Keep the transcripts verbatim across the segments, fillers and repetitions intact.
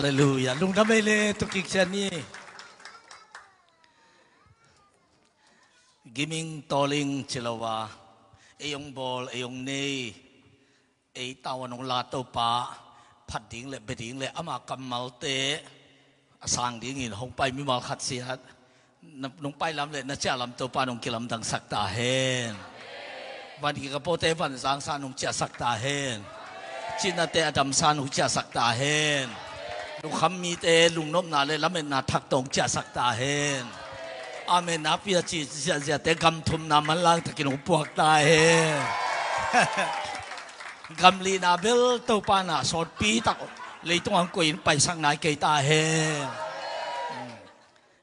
Halleluia. Lungdam ei le, tukik cian ni. Giming tawling ci lo a, ei hong bawl, ei hong nei, ei tau a nong la Topa, phat ding le, bia ding le, ama kammalte a sang dingin hong pai mimal khat siat. Na, nong pai lam le na ciah lam Topa nong kilamdangsak ta hen. Van kikapote van zangsa nong ciahsak ta hen. Cinate a damsa nong ciahsak ta hen. Lungkham mite lungnopna le lametna thak tawh hong ciahsak ta hen. Amen. Na pia ci ziahziahte gam thumna manlang takin hong puak ta hen. Gam lihna bel Topa na sawtpi tak leitung ang koih in paisak nai kei ta hen.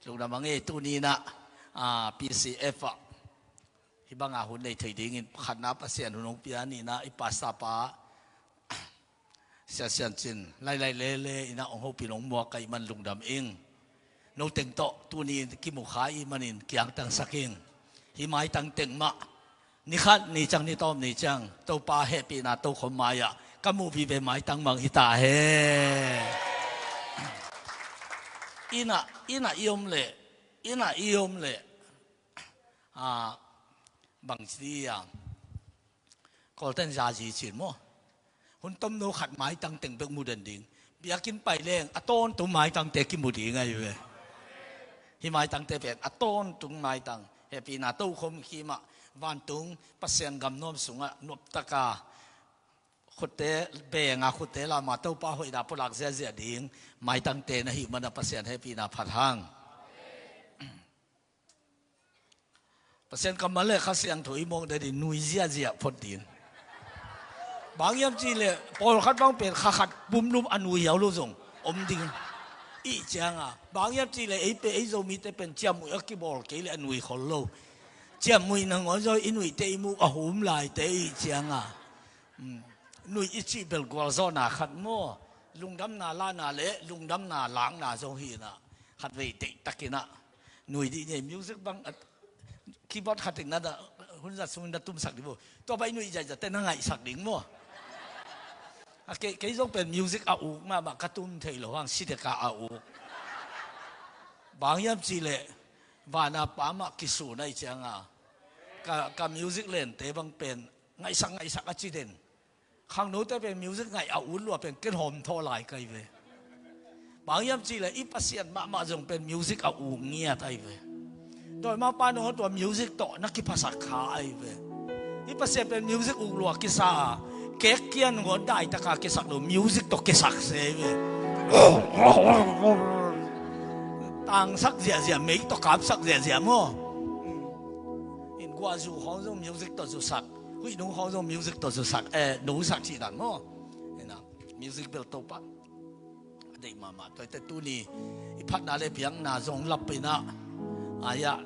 Lungdam a ngei tuni in ah, ah, P C F ah hih banga hun nei thei dingin khatna Pasian hun hong pia ni in ah, i pastor pa Sia Sian Cin lailai lele in ah hong hopih in hong muak ahih man lungdam ing. No teng tawh tuni in kimu kha ahih manin kiangtangsak ing. Hih maitang teng mah ni khat ni ciang, ni tawm ni ciang Topa hehpihna tokhom mai-ah ka muh vive maitang mang hi ta hen. Inn ah, inn ah i om leh, inn ah i om leh, ah, bangci a, Kawlten zazi cin maw? Hun tomno khat maitang teng bek mu den ding. Biakinn pai leng a tawntung maitangte kimu ding ahi ve. Hih maitangte pen a tawntung maitang, hehpihna tokhom kih mah, vantung Pasian gam nuam sungah nuamtaka khutte benga khutte lama Topa hoihna pulak ziahziah ding maitangte na hih mana Pasian hehpihna phat hang. Pasian kammal le Kha Siangtho i mawng dadi nui ziahziah phot ding. Bang hiam cih leh pawlkhat bang pen kha khat pumlum a nui hiau lo zong om ding. Ih cianga bang hiam cih leh ei pen, ei Zomite pen ciamnuih a kibawl kei leh a nui khol lo. Ciamnuih nangawn zaw i nuihte i muk a hum laite ih cianga. Nuih i cih bel gualzawhna khat maw? Lungdamna lahna le lungdamna lakna zong hi in ah, khatvei deihtakin ah nuih dih ni. Music bang, keyboard khat in na dah hun zat sungin na tumsak dih maw? Tua bang i nuih zaizate na ngaihsak ding maw? A kei, kei zong pen music a uk mahmah ka tum thei lo hang, sideka a uk. Bang hiam cih leh vana Pa mah kisun ahih cianga ka, ka music lente bang pen ngaihsak ngaihsak a ci den. Khangnote pen music ngaih a ut lua pen ken hawm thawh lai ka hi ve. Bang hiam cih leh i Pasian mahmah zong pen music a uk ngiat ahi ve. Dawimangpa nong tua music tawh na kiphasak kha ahi ve. I Pasian pen music uk lua kisa a, kek kian ngawn daitaka kisak lo, music tawh kisak se ahi ve. Tangsak ziahziah, mei tawh kapsak ziahziah maw? In guahzu khawng zong music tawh zusak. Huih nung khawng zong music tawh zusak, eh, nungsak cih dan maw? Ina, music bel Topa a deih mahmah. Tuate tuni i phatna le biakna zong lap ina, ai-ah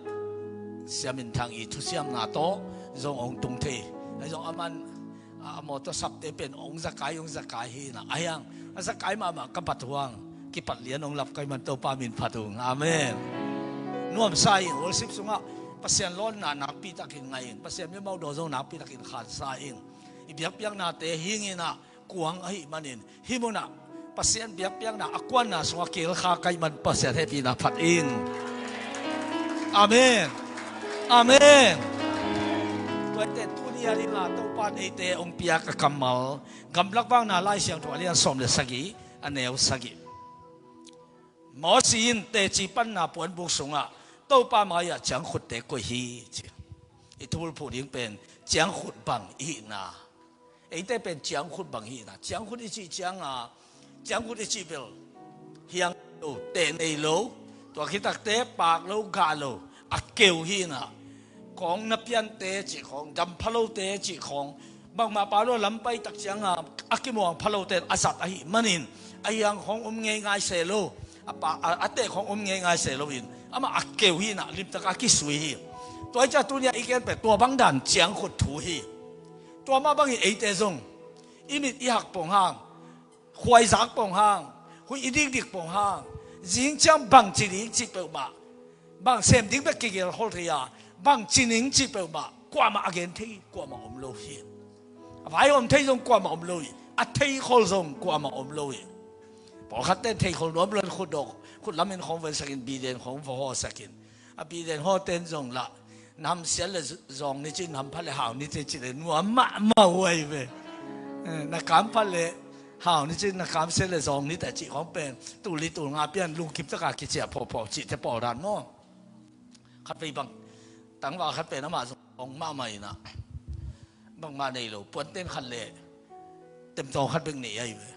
Sia Min Thang i thusiamna tawh zong hong tung thei. Ahi zong aman a, a mawtaw sapte pen hong zakai, hong zakai hi ina. Ahi hang a zakai mahmah ka bat huang kipat lian hong lap ka hih man Topa min phat ung. Amen. Nuamsa in worship sungah Pasian lawnna nakpi takin ngai in, Pasian miamaudaw zong nakpi takin khansa in. I biakpiaknate hing ina kuang ahih manin hih munah Pasian biakpiakna a kuanna sungah keel kha ka hih man Pasian hehpihna phat in. Amen. Amen. Tuate tuni a dingah Topa in eite hong piak a kammal, Gamlak Vakna Lai Siangtho a lian sawm le sagih, a neu sagih. Moses in teci panna puanbuk sungah Topa mai-ah ciangkhutte koih hi, ci. I thubulphuh ding pen ciangkhut bang i hihna. Eite pen ciangkhut bang i hihna. Ciangkhut i cih cianga, ciangkhut i cih bel hiang lo, teh nei lo, tua khitakte pak lo, gah lo, a keu hi ina. Kawng na piante cih khawng, dam phalote cih khawng, bangmah pa lo lam pai tak cianga a kimuang phalote a zat ahih manin, a hiang khawng om ngeingai se lo, a pa, a, a teh khawng om ngeingai se loin, amah a keu hi ina, limtak a kisui hi. Tua hi ciah tuni-ah i gen pen tua bang dan ciangkhut thu hi. Tua mah bangin eite zong i mit i hak pong hang, khuaizak pong hang, huih i dikdik pong hang, zing ciang bang ci ding cih peuhmah, bang sem ding bek kigelkhol thei a, bang ci ning cih peuhmah kuamah a gen thei kuamah om lo hi. A vai om thei zong kuamah om lo hi. A theikhol zong kuamah om lo hi. Pawlkhat ten thei khol nuam luan khut dawh, khut lam in khawng vensakin, biden khawng va hawsakin. A biden haw ten zong lah, na hamsiat le zawng ni cin, na hamphat le hau ni cin, ci le nuam mahmah uh ahi ve. Eh, na kamphat le hau ni cin, na kamsiat le zawng ni ta cih khawng pen, tul li tul nga pian lungkim taka kiciah phawphawh cihte pawl dan maw? Khat vei bang, tangval khat pen amah zong mahmah inah, bangmah nei lo, puanten khat le temtawng khat bek nei ahi ve.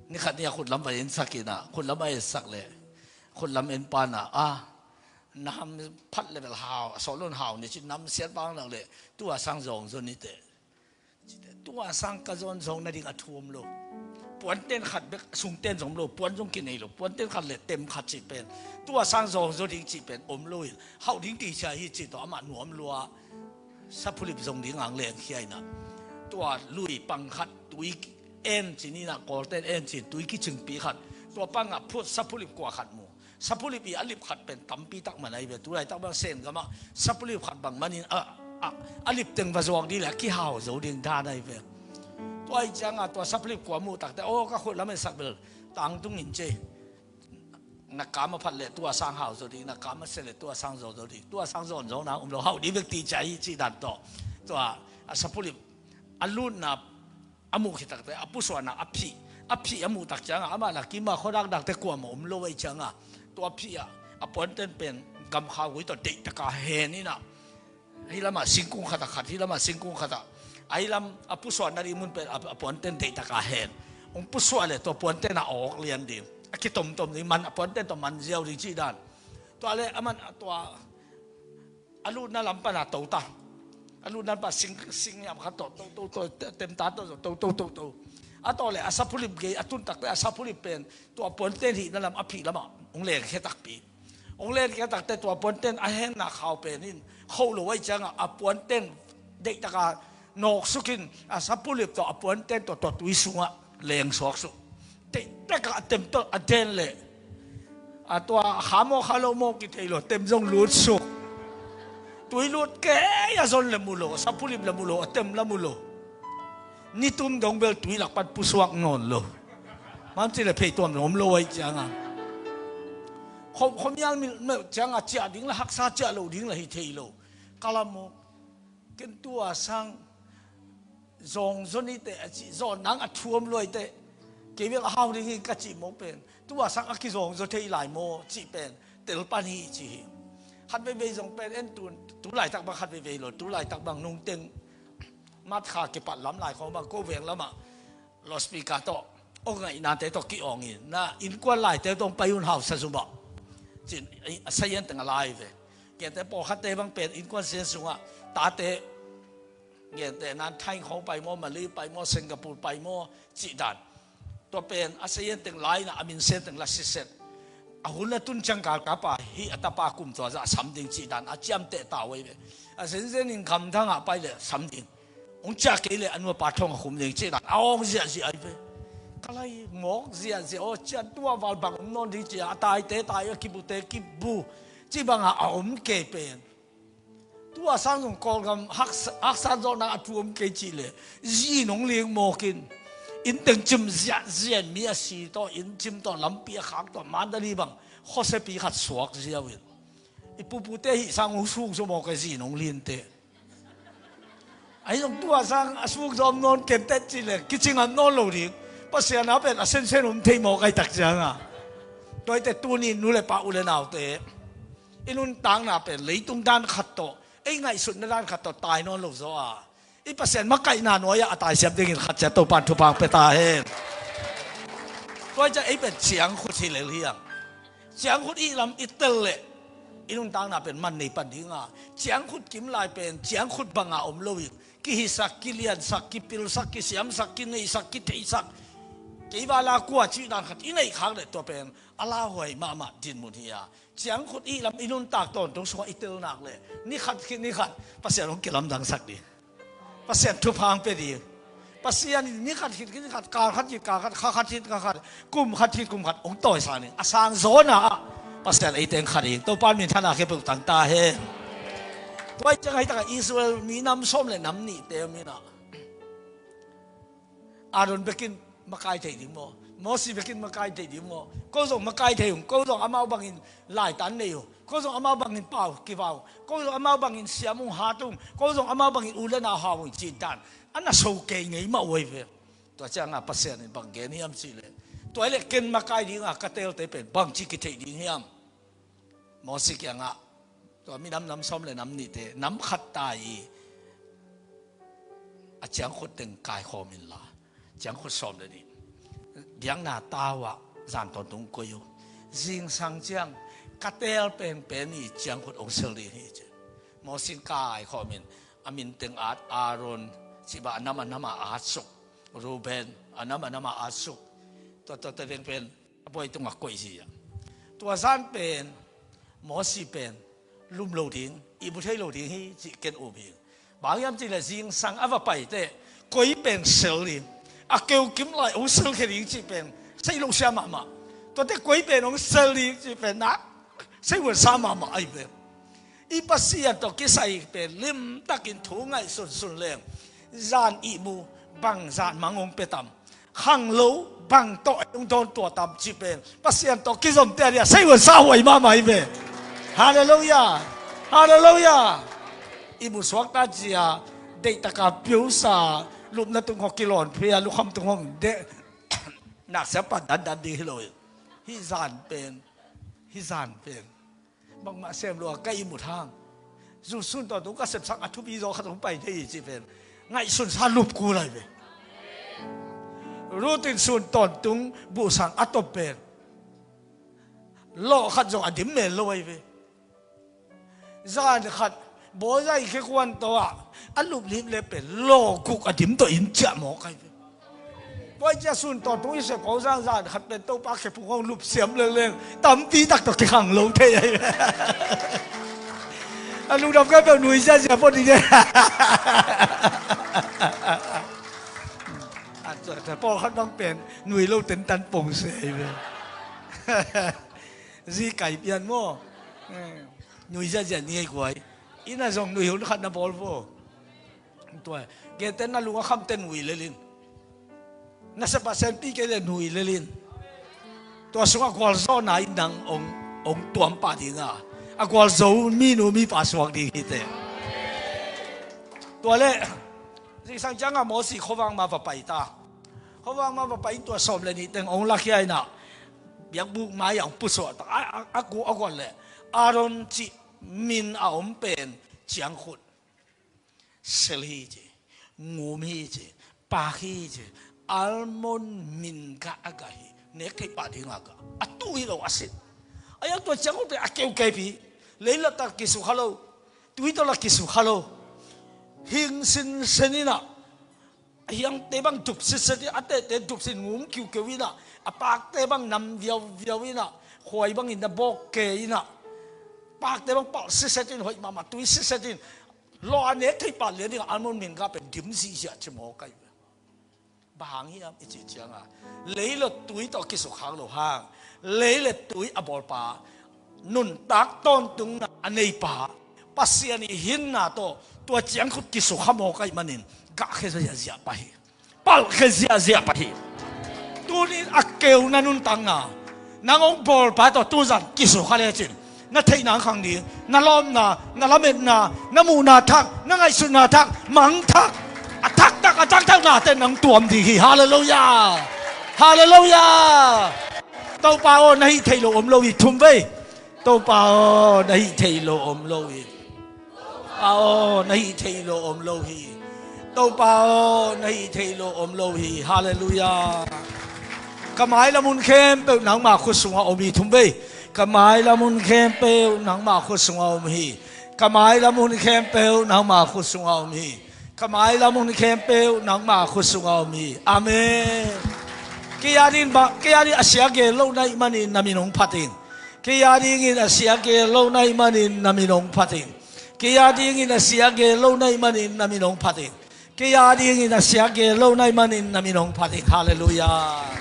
Ni khat ni a khutlam va ensak inah, khutlam a ensak le khutlam en panah, a, na hamphat le bel hau, a sawt lo in hau ni cin, na hamsiat vang nak le, tua sang zawng zaw ni teh. Tua sang ka zawn zawng nading a thu om lo. Puanten khat bek, sungten zong om lo, puan zong kinei lo, puanten khat le tem khat cih pen, tua sang zawng zaw ding cih pen om lo in, hauh ding ti cia hi cih tawh amah nuam lua. Saphulip zong ding ang lengkhia inah, tua lui pang khat tui en cin inah, kawlten en cin, tui kicingpi khat, tua pangah phut saphulip kua khat mu. Saphulip i a lip khat pen tampi tak man ahi ve. Tulaitak bang Sengamah saphulip khat bang manin a, a, a lip teng va zuak dih le a kihau zo ding dan ahi ve. Tua ahi cianga tua saphulip kua muh takte, aw, ka khut lam ensak bel tangtung in ci. Na kam a phat le tua sang hau zo ding, na kam a sia le tua sang zaw zo ding, tua sang zawn zaw na um lo, hauh dih bek ti cia hi cih dan tawh. Tua a saphulip a lutna a muh khit takte, a pusuahna a phih, a phih a muh tak cianga amah la kima khuadakdakte kuamah om lo ahi cianga, tua phih ah a puanten pen gamkhau gui tawh deihtaka hen inah, hih lamah singkung khatah khat, hih lamah singkung khatah, ahi lam a pusuahna ding mun pen a, a puanten deihtaka hen. Hong pusuah le tua puanten a awk lian ding, a kitomtom ding, man a puanten tawh man ziau ding cih dan. Tua le a man a tua a lutna lam pana to ta. A lutna lam pana sing, sing niam khat tawh to, to, to, te-, temta tawh to, to, to, to. A tawh le a saphulip gei a tun takte, a saphulip pen tua puanten hihna lam a phih lamah hong lengkhia takpi. Hong lengkhia takte tua puanten a henna khau pen in khoh lo ahi cianga a puanten deihtaka nawksukin a saphulip tawh a puanten tawh tua tui sungah lengsuak suk. Teihtaka a tem tawh a den le, a tua kha maw kha lo maw kithei lo, tem zong lut suk. Tui lut kei a zon le mu lo, a saphulip le mu lo, a tem le mu lo. Nitum dong bel tui lak pan pusuak nawn lo. Mam ci le phei tuam om lo ahi cianga, khom, khomial mil, mel cianga ciah ding la haksa, ciah lo ding la hi thei lo. Ka la maw? Ken tua sang zawng zaw ni teh a cih, zawn nang a thu om luai teh. Kei bel a hau ding hi ka cih maw pen, tua sang a kizawng zaw thei lai maw cih pen tel pan hi cih hi. Khat veivei zong pen en tu, tu laitak bang khat veivei lo, tu laitak bang nungteng mat kha kipat lam lai khawng bang ko veng lamah loudspeaker tawh, aw, ngaihnate tawh ki-awngin, na innkuan laite tawh pai un hausa zumah. Cin, a sayan teng a lai ve. Gente pawlkhatte bang pen innkuan sen sungah tate gente nan Thai khawng pai maw, Malay pai maw, Singapore pai maw, cih dan. Tua pen a sayan teng lai na, a min sen teng la siset. A hun a tun ciang galkapa hi a tapa kum tua zah a sam ding cih dan a ciamteh ta uh ahi ve. A sensen in gamdang ah pai le sam ding. Hong ciah kei le a nuapa thong a khum ding cih dan a awng ziahziah ahi ve. Ka lai mawk ziahziah aw, ciah tua val bang om nawn ding cih a taite tai, a kibute kibu. Cih bangah a om kei pen. Tua sang zong Kawlgam haksa, haksa zawhna a thu om kei cih le, zi nong ling mawkin, inn teng cim ziahziah in mi a si tawh, inn cim tawh, lampi a khak tawh, Mandalay bang khuasepi khat suak ziau in, i pupute hih sang hong suk zaw mawk a zi nong linte. Ahi zong tua sang a suk zaw om nawn kenteh cih le, kicing a om nawn lo ding. Pasian a pen a sensen om thei mawk ahi tak cianga. Tua hi teh tuni nu le pa, u le naute, i nuntakna pen leitung dan khat tawh, ei ngaihsutna dan khat tawh tai nawn lo zaw a, i Pasian makaihna nuai-ah a taisiam dingin khat ciat Topan thupha pia ta hen. Tua ciang ei pen ciangkhut hi lel hiang. Ciangkhut i lam i tel leh i nuntakna pen man nei pan dinga, ciangkhut kim lai pen ciangkhut banga om loin kihisak, kiliansak, kipilsak, kisiamsak, kineihsak, kitheihsak, kei vala kua cih dan khat i neih khak leh tua pen a lauhuai mahmah dinmun hi a. Ciangkhut i lam i nuntak tawntung sungah i tel nak leh ni khat khit ni khat Pasian hong kilamdangsak ding. Pasian thupha hong pia ding. Pasian in ni khat khit ni khat, kal khat khit kal khat, kha khat khit kha khat, kum khat khit kum khat hong tawisak ding. A sang zawnah Pasian eite hong kha ding. Topa min thana khia peuh tang ta hen. Tua hi ciangah hih takah Israel mi nam sawm le nam nihte om inah, Aaron bekin makai thei ding maw? Mosi bekin makai thei ding maw? Ko zong makai thei ung, ko zong amau bangin laitan nei ung, ko zong amau bangin pau kiva ung, ko zong amau bangin siam ung, hat ung, ko zong amau bangin u le nau hau ung, cih dan a na so kei ngei mah uh ahi ve. Tua ciangah Pasian in bang gen hiam cih leh, tua hi leh ken makai dingah ka teelte pen bangci kitheih ding hiam? Mosi kiangah, tua minam nam sawm le nam nihte nam khat tai i, a ciangkhut teng kaikhawm inla, ciangkhut sawm le nih, biakna tau ah zan tawntung koi uh. Zingsang ciang ka teel penpen i ciangkhut hong sel ding hi ci. Mosi in kaikhawm in, a min teng at Aaron, cibah a nam a nam a at suk, Reuben, a nam a nam a at suk. Tua, tua, tua teng pen a buai tungah koih hi a. Tua zan pen Mosi pen lum lo ding, ihmu thei lo ding hi cih ken um hi. Bang hiam cih leh zingsang a va pai teh koi pen sel ding, a keu kim lai hong sel khia ding cih pen sei lo sia mahmah. Tuate koi pen hong sel ding cih pen na sei huan sa mahmah ahi ve. I Pasian tawh kisai pen limtakin thu ngaihsunsun leng, zan ihmu bang zan mang hong pia tam, khanglo bang tawh hong dawn tua tam cih pen Pasian tawh kizomte a dia sei huan sa huai mahmah hi ve. Halleluiah. Halleluiah. Ihmu suakta cia deihtaka piusa, lupna tung hong kilawn phia, lukham tung hong deh, naksia pan dandan ding hi lo in. Hih zan pen, hih zan pen bangmah sem lua ka ihmut hang, zu sun tawntung ka sepsak a thupi zaw khat hong pai thei hi cih pen ngaihsun sa lup kul ahi ve. Ruth in sun tawntung buhsang a tawp pen lawh khat zong a dim men lo ahi ve. Zan khat Boaz i khekuan tawh ah a lup lim le pen lawh guk a dim tawh in ciah mawk ahi ve. Tua i cia sun tawntung i sep ko zan, zan khat pen Topa khephung hong lup siam leleng tampi tak tawh kikhang lo thei ahi. A lungdam kai peuh nui ziazia pawh ding e. A tua, tua pawlkhat bang pen nui lo tentan pong se ahi ve. Zi kai pian maw? Nui ziazia ni ei guai. Ina zong nui hun khat na bawl vo. Tua, genten na lunga khamte nui lelin. Na sepah senpi kei le nui lelin. Tua sungah gualzawhna in nang ong, ong tuam pah dinga, a gualzo minu mipa suak ding hite. Tua le, zingsang cianga Mosi khuavang ma va pai ta. Khuavang ma va pai in tua sawm le nih teng ong lakhia inah, biakbuk mai-ah ong pusuah ta. A, a, a gu a gual le Aaron cih min a om pen ciangkhut sel hi ci, ngum hi ci, pak hi ci, almond min gah a gah hi, nek theih pah ding a gah, a tu hi lo a sin. A iang tua ciang ute a keu keipi, lei la tak kisukha lo, tui tawh la kisukha lo, hing sinsen inah, a hiangte bang dup sitset in, a tehte dup sin ngum kiukeu inah, a pakte bang nam viauviau inah, khuai bangin na bawk ke inah, pakte bang palh sitset in, hoih mahmah tui sitset in, lawh a nek thei pah lian dingah almond min gah pen dim zihziah ci maw kai ve. Bang hang hiam i cih cianga, lei le tui tawh kisukha lo hang, lei le tui a bawlpa, nuntak tawntungna a neipa, Pasian i hinna tawh tua ciangkhut kisukha maw kai manin gahkhia ziahziah pah hi. Palhkhia ziahziah pah hi. Tunin a keuna nuntakna, nang hong bawlpa tawh tuzan kisukha lecin, na theihna ang khang ding, na lawmna, na lametna, na muhna thak, na ngaihsutna thak, mang thak, a thaktak, a thaktaknate nang tuam ding hi. Halleluiah. Halleluiah. Topa aw, na hih theih loh om lo hi, thum vei. Topa aw, na hih theih loh om lo hi. Topa aw, na hih theih loh om lo hi. Topa aw, na hih theih loh om lo hi. Halleluiah. Ka mailam hun khempeuh nangma khut sungah om hi, thum vei. Ka mailam hun khempeuh nangma khut sungah om hi. Ka mailam hun khempeuh nangma khut sungah om hi. Ka mailam hun khempeuh nangma khut sungah om hi. Amen. Kei a dingin ba, kei a dingin a sia gel lo na hih manin na min hong phat in. Kei a dingin a sia gel lo na hih manin na min hong phat in. Kei a dingin a sia gel lo na hih manin na min hong phat in. Kei a dingin a sia gel lo na hih manin na min hong phat in. Halleluiah.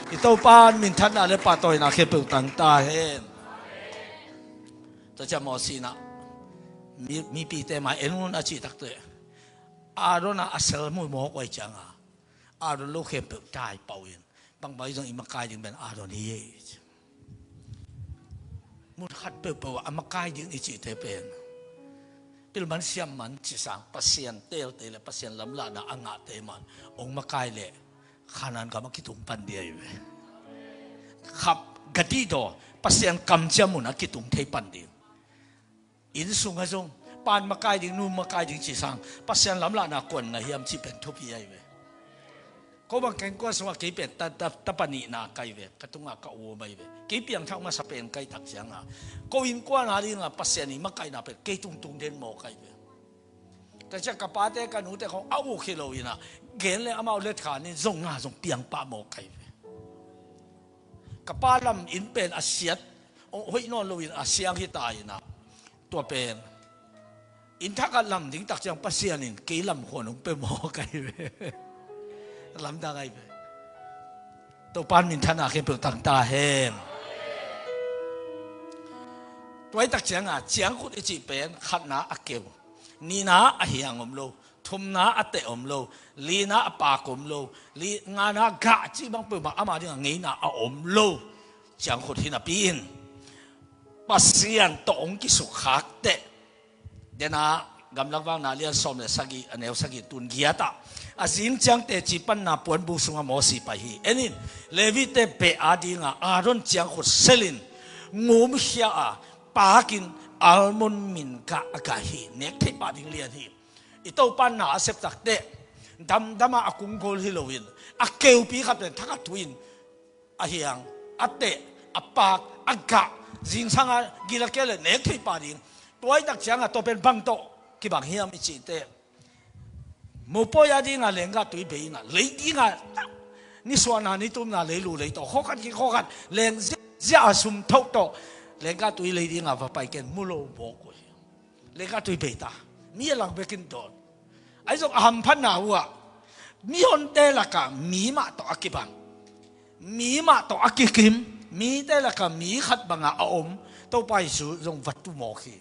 I Topa in minthanna le pahtawina khempeuh tang ta hen. Tua ciang Mosi inah, mi, mipite mai en un a cih takte, Aaron a a sel mu mawk uh ahih cianga, Aaron lo khempeuh dai pau in, Bangbang zong i makai ding pen Aaron hi ei. Mun khat peuhpeuh ah a makai ding i cihte pen pilman siam man ci sang, Pasian teelte le Pasian lamlahna a ngahte man ong makai leh Kanaan gam a kitung pan ding ahi ve. Khap gadidaw Pasian kamciam mun a kitung thei pan ding. Inn sungah zong pa in makai ding, nu in makai ding ci sang, Pasian lamlahna kuan ngah hiam cih pen thupi ahi ve. Ko bang ka innkuan sungah kei pen ta, ta, tapa nihna ka hi ve, ka tungah ka u om ahi ve. Kei piangthak masa pen ka hih tak ciangah ko innkuan a dingah Pasian i makaihna pen kei tungtung den mawk ahi ve. Ka ciah ka pate ka nute khong a uk hi lo inah gen le amau letkhan in zong na zong piangpah mawk ka hi ve. Ka pa lam inn pen a siat, hoih nawn loin a siang hi ta inah tua pen inn thak ah lam ding tak ciang Pasian in kei lam khuan hong pe mawk ahi ve. Lamdang ahi ve. Topa in minthanna khempeuh tang ta hen. Tua hi tak ciangah ciangkhut i cih pen khatna a keu, nihna a hiang om lo, thumna a teh om lo, lina a paak om lo, li ngana gah cih bang peuhmah ama dingah ngeina a om lo ciangkhut hi napi in Pasian tawh hong kisukkhak teh. Dena Gamlak Vakna lian sawm le sagih, a neu sagih, tun giat ah a zing ciang teci panna puanbuk sungah Mosi pai hi. En in, Levite beh a dingah Aaron ciangkhut selin ngumkhia a paakin almon min gah a gah hi. Nek theih pah ding lian hi. I Topa na a sep tak teh damdam a a kung gol hi loin a keupi khat pen thak a tu in a hiang, a teh, a paak, a gah, zingsang a gil a kia le nek thei pah ding. Tua i tak ciangah tua pen bang tawh kibang hiam i cih teh, mopawi a dingah lenggah tui bei inah lei dingah nisuahna nitumna leilu lei tawh khawkhat ki khawkhat leng ziahziah a sum thoh tawh lenggah tui lei dingah va pai ken mu lo mawk uh hi. Lenggah tui bei ta, mi a lang bekin dawn. Ahi zong a hamphatna uh ah mihonte lakah mi mah tawh a kibang, mi mah tawh a kikim, mite lakah mi khat bangah a om Topa Jesu zong va tu mawk hi.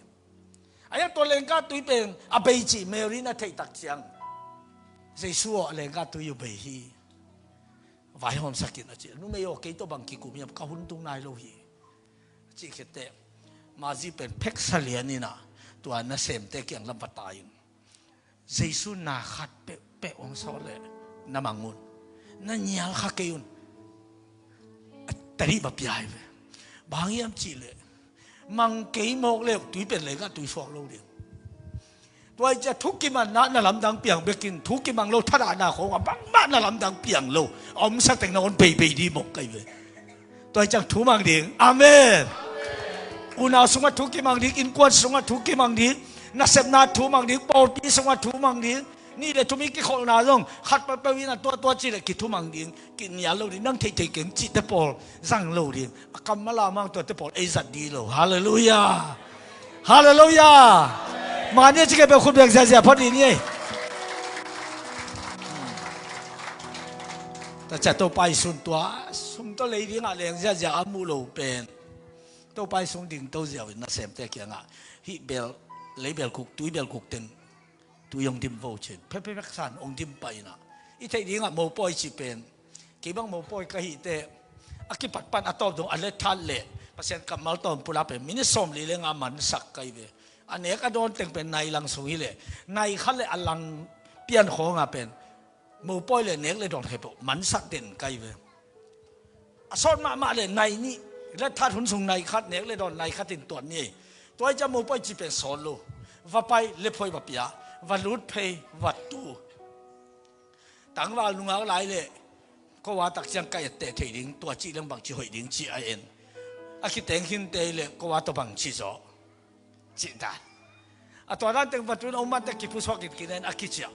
Ahi a tua lenggah tui pen a bei cih Mary in a theih tak ciang, Jesu aw, a lenggah tui uh bei hi. Vaihawmsak in a ci. Numei aw, kei tawh bang kikum hiam, ka hun tung nai lo hi. Cih khit teh Mary pen pheksa lian inah tua nasemte kiang lam va tai in, Jesu na khat peuhpeuh hong sawh leh na mang un, na nial kha kei un. A tadih va pia hi ve. Bang hiam cih leh mang kei mawk leh tui pen lenggah tui suak lo ding. Tua hi ciah thukimanna na lamdang piang bekin, thukimang lo thadahna khawngah bangmah na lamdang piang lo a omsa teng na on beibei dih mawk ka hi ve. Tua hi ciang thumang ding. Amen. Unau sungah thukimang ding, innkuan sungah thukimang ding, nasepna thumang ding, pawlpi sungah thumang ding. Nih le thum i kikholhna zong khat peuhpeuh in a tuahtuah cih leh kithumang ding, kinial lo ding, nang theihtheih keng cihte pawl zang lo ding. A kammal a mang tuate pawl ei zat dih lo. Halleluiah. Halleluiah. Mah ni a ci kei peuh khut beng ziahziah phot dih ni ei. Tua ciah Topa Jesu in tua sum tawh lei dingah leng ziahziah a muh lo pen Topa Jesu in dingto ziau in nasemte kiangah hih bel, lei belkuk, tui belkuk teng tui hong dim vo cin. Phephephek san hong dim pah inah i theih dingah mopawi cih pen kei bang mopawi ka hih teh a kipat pan a tawp dong a lethat leh Pasian kammal tawm pulak pen minit sawmli le nga mansak ka hi ve. A nek a dawn teng pen nai lang sung hi leh nai khat le a lang pian khawngah pen mopawi le nek le dawn khempeuh mansak den ka hi ve. A sawt mahmah le nai nih, lethat hun sung nai khat, nek le dawn nai khat in tuan ni. Tua hi ciah mopawi cih pen sawt lo. Va pai, lephuai va pia, va lut phei, va tu. Tangval nungak lai le ko a tak ciang ka etteh thei ding, tua cih leng bangci hoih ding ci a en. A kiteng khinte le ko a tawh bangci zaw cih dan. A tua dan teng va tun a um mate kiphusuak in kinen a kiciah.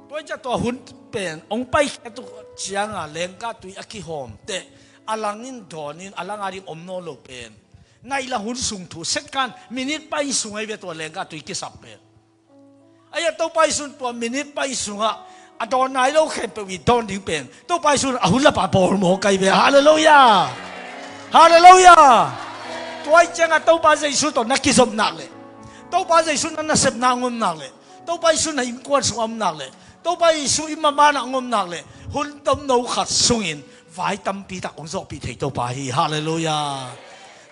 Tua hi ciah tua hun pen hong paikhiat uh cianga lenggah tui a kihawm teh a lang in dawn in a lang a ding om nawn lo pen nai lang hun sung thu, second, minute pai sung ahi ve tua lenggah tui kisap pen. Ahi a Topa Jesu in tua minute pai sungah a dawn nai lo khempeuh i dawn ding pen Topa Jesu in a hun lapa bawl mawk ahi ve. Halleluiah. Halleluiah. Tua hi ciangah Topa Jesu tawh na kizop nak leh, Topa Jesu na nasepna a ngom nak leh, Topa Jesu na innkuan sungah om nak leh, Topa Jesu i maban ah ngom nak leh hun tomno khat sungin vai tampi tak hong zawhpih thei Topa hi. Halleluiah.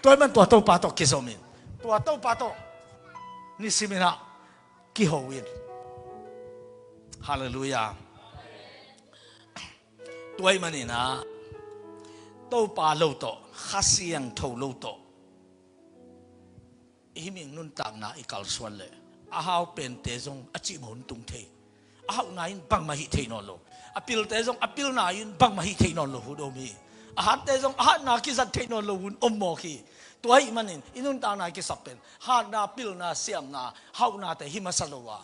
Tua ahih man tua Topa tawh kizom in, tua Topa tawh nisimin ah kiho in. Halleluiah. Tua ahih manin ah Topa lo tawh, Kha Siangtho lo tawh i himhing nuntakna i kalsuan leh, a hau pente zong a cihmah hun tung thei. A hauhna in bangmah hih thei nawn lo. A pilte zong a pilna in bangmah hih thei nawn lo hun om hi. A hatte zong a hatna kizat thei nawn lo hun om mawk hi. Tua ahih manin i nuntakna i kisap pen hatna, pilna, siamna, hauhnate hi masa lo a,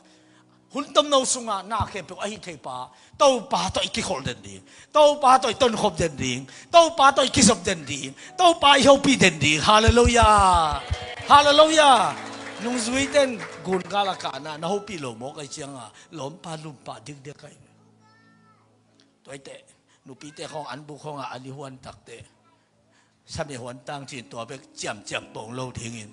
hun tomno sungah na khempeuh a hih thei pa, Topa tawh i kikholh den ding, Topa tawh i tonkhop den ding, Topa tawh i kizop den ding, Topa i hopih den ding. Halleluiah. Halleluiah. Nungzuite in gun gal a kahna na hopih lo mawk ahih ciangah lawmpa lumpa dikdiak ahi. Tua ahih teh nupite khawng an buk khawngah an i huan takteh, sa meh huan tang ci-in tua bek ciamciam pawng lo dingin,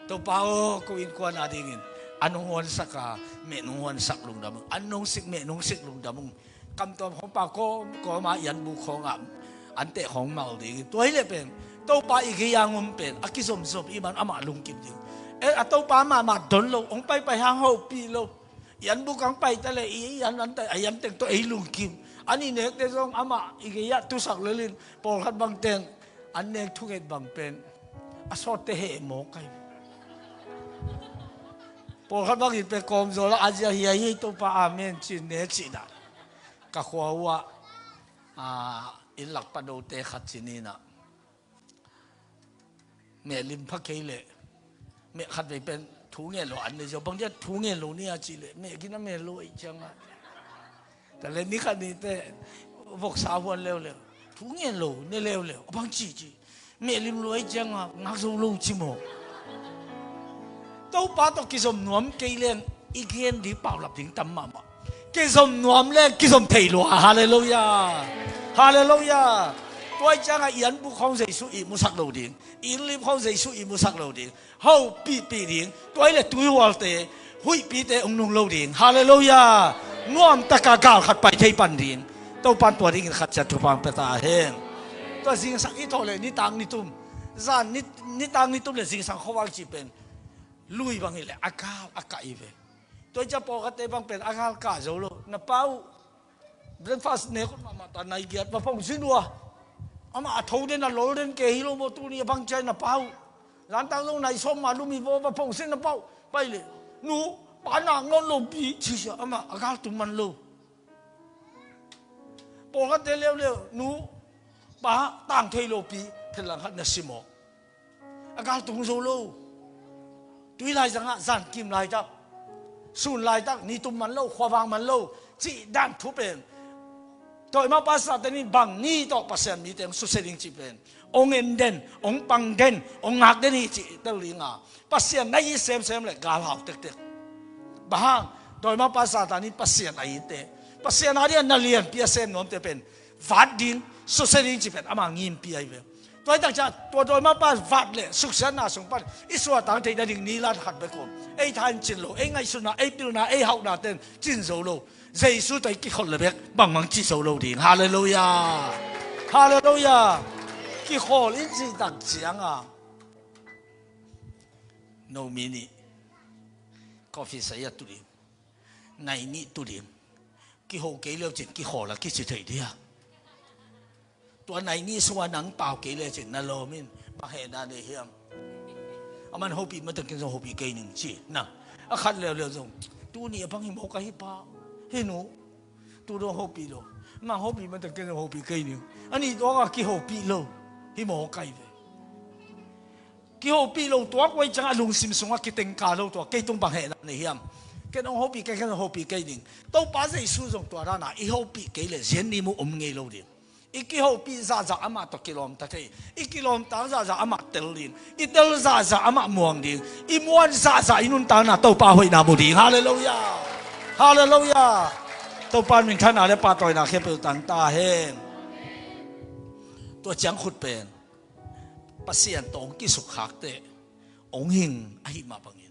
Topa aw, ko innkuan a dingin an hong huansak a, meh nong huansak lungdam ung, an nong sik, meh nong sik lungdam ung. Kamtuam khawng pau kawmkawm a i an buk khawngah an teh khawng mal dingin. Tua hi leh pen Topa i gei-a hong om pen a kizomzom i man amah lungkim ding. Eh, a Topa mahmah don lo, hong paipai hang hopih lo. I an buk hong pai ta leh i an, an ta, a i an teng tawh ei lungkim. An i nekte zong amah i gei-ah tusak lelin, pawlkhat bangte in an nek thunget bang pen a sawtte heh mawk ahi. Pawlkhat bangin pen kawmzawl a, a zia hi a, hi Topa, amen ci-in nek cihna. Ka khua uhah, ah, inn lak padote khat ci-in ah, meh lim pha kei leh, meh khatvei pen thu ngen lo an ne ziau. Bang dia thu ngen lo ni a cih leh, meh gina meh lo ahih ciangah. Tua leh ni khat ni teh voksa huan leuleu, thu ngen lo ne leuleu, a bang ci ci, meh lim lo ahih ciangah ngak zo lo ci maw. Topa tawh kizom nuam kei leng i gen ding, paulap ding tam mahmah. Kizom nuam leng kizom thei lua. Halleluiah. Halleluiah. Tua ahih ciangah i an buk khawng Jesu ihmusak lo ding, i inn lim khawng Jesu ihmusak lo ding, hopihpih ding. Tua hi leh tuihualte, huihpite hong nung lo ding. Halleluiah. Nuamtaka gal khat pai thei pan ding. Topa in tua dingin khat ciat thupha hong pia ta hen. Tua zingsang i thawh leh nitak nitum, zan ni, nitak nitum leh zingsang khuavak cih pen lui bang hi leh a gal a kah hi ve. Tua ahih ciang pawlkhatte bang pen a gal kah zo lo. Na pa uh breakfast nek ut mahmah ta, nai giat va phong sin uh a, amah a tho den, a lol den kei hi lo maw, tuni a bang ci-a na pa uh. Zantang zong nai sawm ma lum hi vaw, va phong sin na pa uh. Pai leh, nu, pa nak nawn lo pi ci sia, amah a gal tung man lo. Pawlkhatte leuleu, nu, pa tang thei lo pi, phet lang khat na si maw. A gal tung zo lo. Tui laizangah zankim laitak, sun laitak, ni tum man lo, khuavak man lo cih dan thu pen, tawimangpa Satan in bang ni tawh Pasian mite hong susia ding cih pen, hong en den, hong pang den, hong ngak den hi cih tel ding a, Pasian na it semsem leh gal hau tektek. Bang hang? Tawimangpa Satan in Pasian a itte, Pasian a dingin na lianpi a sem nuamte pen vat ding, susia ding cih pen ama ngimpi ahi ve. Tua hi tak ciang tua tawimangpa vat leh suksiatna sung pan i suahtak theih nading nilan khat bek om. Ei tha in cin lo, ei ngaihsutna, ei pilna, ei hauhnate in cin zo lo. Jesu tawh i kikholh leh bek bangbang ci zo lo ding. Halleluiah. Halleluiah. Kikhawl in cih tak ciangah no mi nih coffee sai a tu ding, nai nih tu ding. Kiho kei leu cin kikhawl a kici thei dia. Tua nai nih sungah nang pau kei le cin na lawm in, bang hehna nei hiam? Aman hopih matakin zong hopih kei ning ci na. A khat leuleu zong, tuni a bang hi mawk ahi pa, hi nu, tu dong hopih lo. Mang hopih matakin zong hopih kei ning. A nih tuakah kihopih lo, hi mawk ahi ve. Kihopih lo tuak uh ahih ciangah lungsim sungah kitengka lo tuak, kei tung bang hehna nei hiam? Ken hong hopih kei, ken hong hopih kei ning. Topa Jesu zong tua dana i hopih kei leh zian ni mu om ngei lo ding. I kihopih zahzah amah tawh kilawmta thei. I kilawmtak zahzah amah tel ding. I tel zahzah amah muang ding. I muan zahzah i nuntakna Topa hoihna mu ding. Halleluiah. Halleluiah. Topa in minthanna leh pahtawina khempeuh tang ta hen. Tua ciang khut pen Pasian tawh hong kisukkhakte hong hing ahih mah bangin,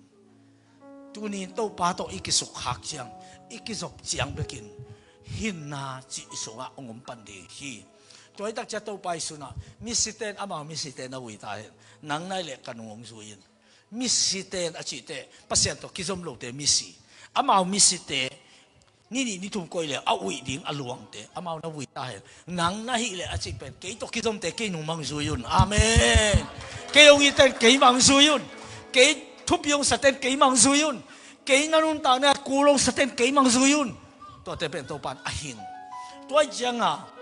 tuni in Topa tawh i kisukkhak ciang, i kizop ciang bekin hinna cih i sungah hong om pan ding hi. Tua hi tak ciang Topa Jesuh in ah, misite in amau misite na vui ta hen. Nang na hih leh ka nung hong zui in. Misite in a cih teh Pasian tawh kizom lote misi. Amau misite ni nih ni thum koih leh a uih ding a luangte amau na vui ta hen. Nang na hih leh a cih pen kei tawh kizomte kei nung bang zui un. Amen. Kei hong ite in kei bang zui un. Kei thupi hong sate in kei bang zui un. Kei na nuntakna ah kul hong sate in kei bang zui un. Tuate pen Topa in a hing. Tua hi ciang a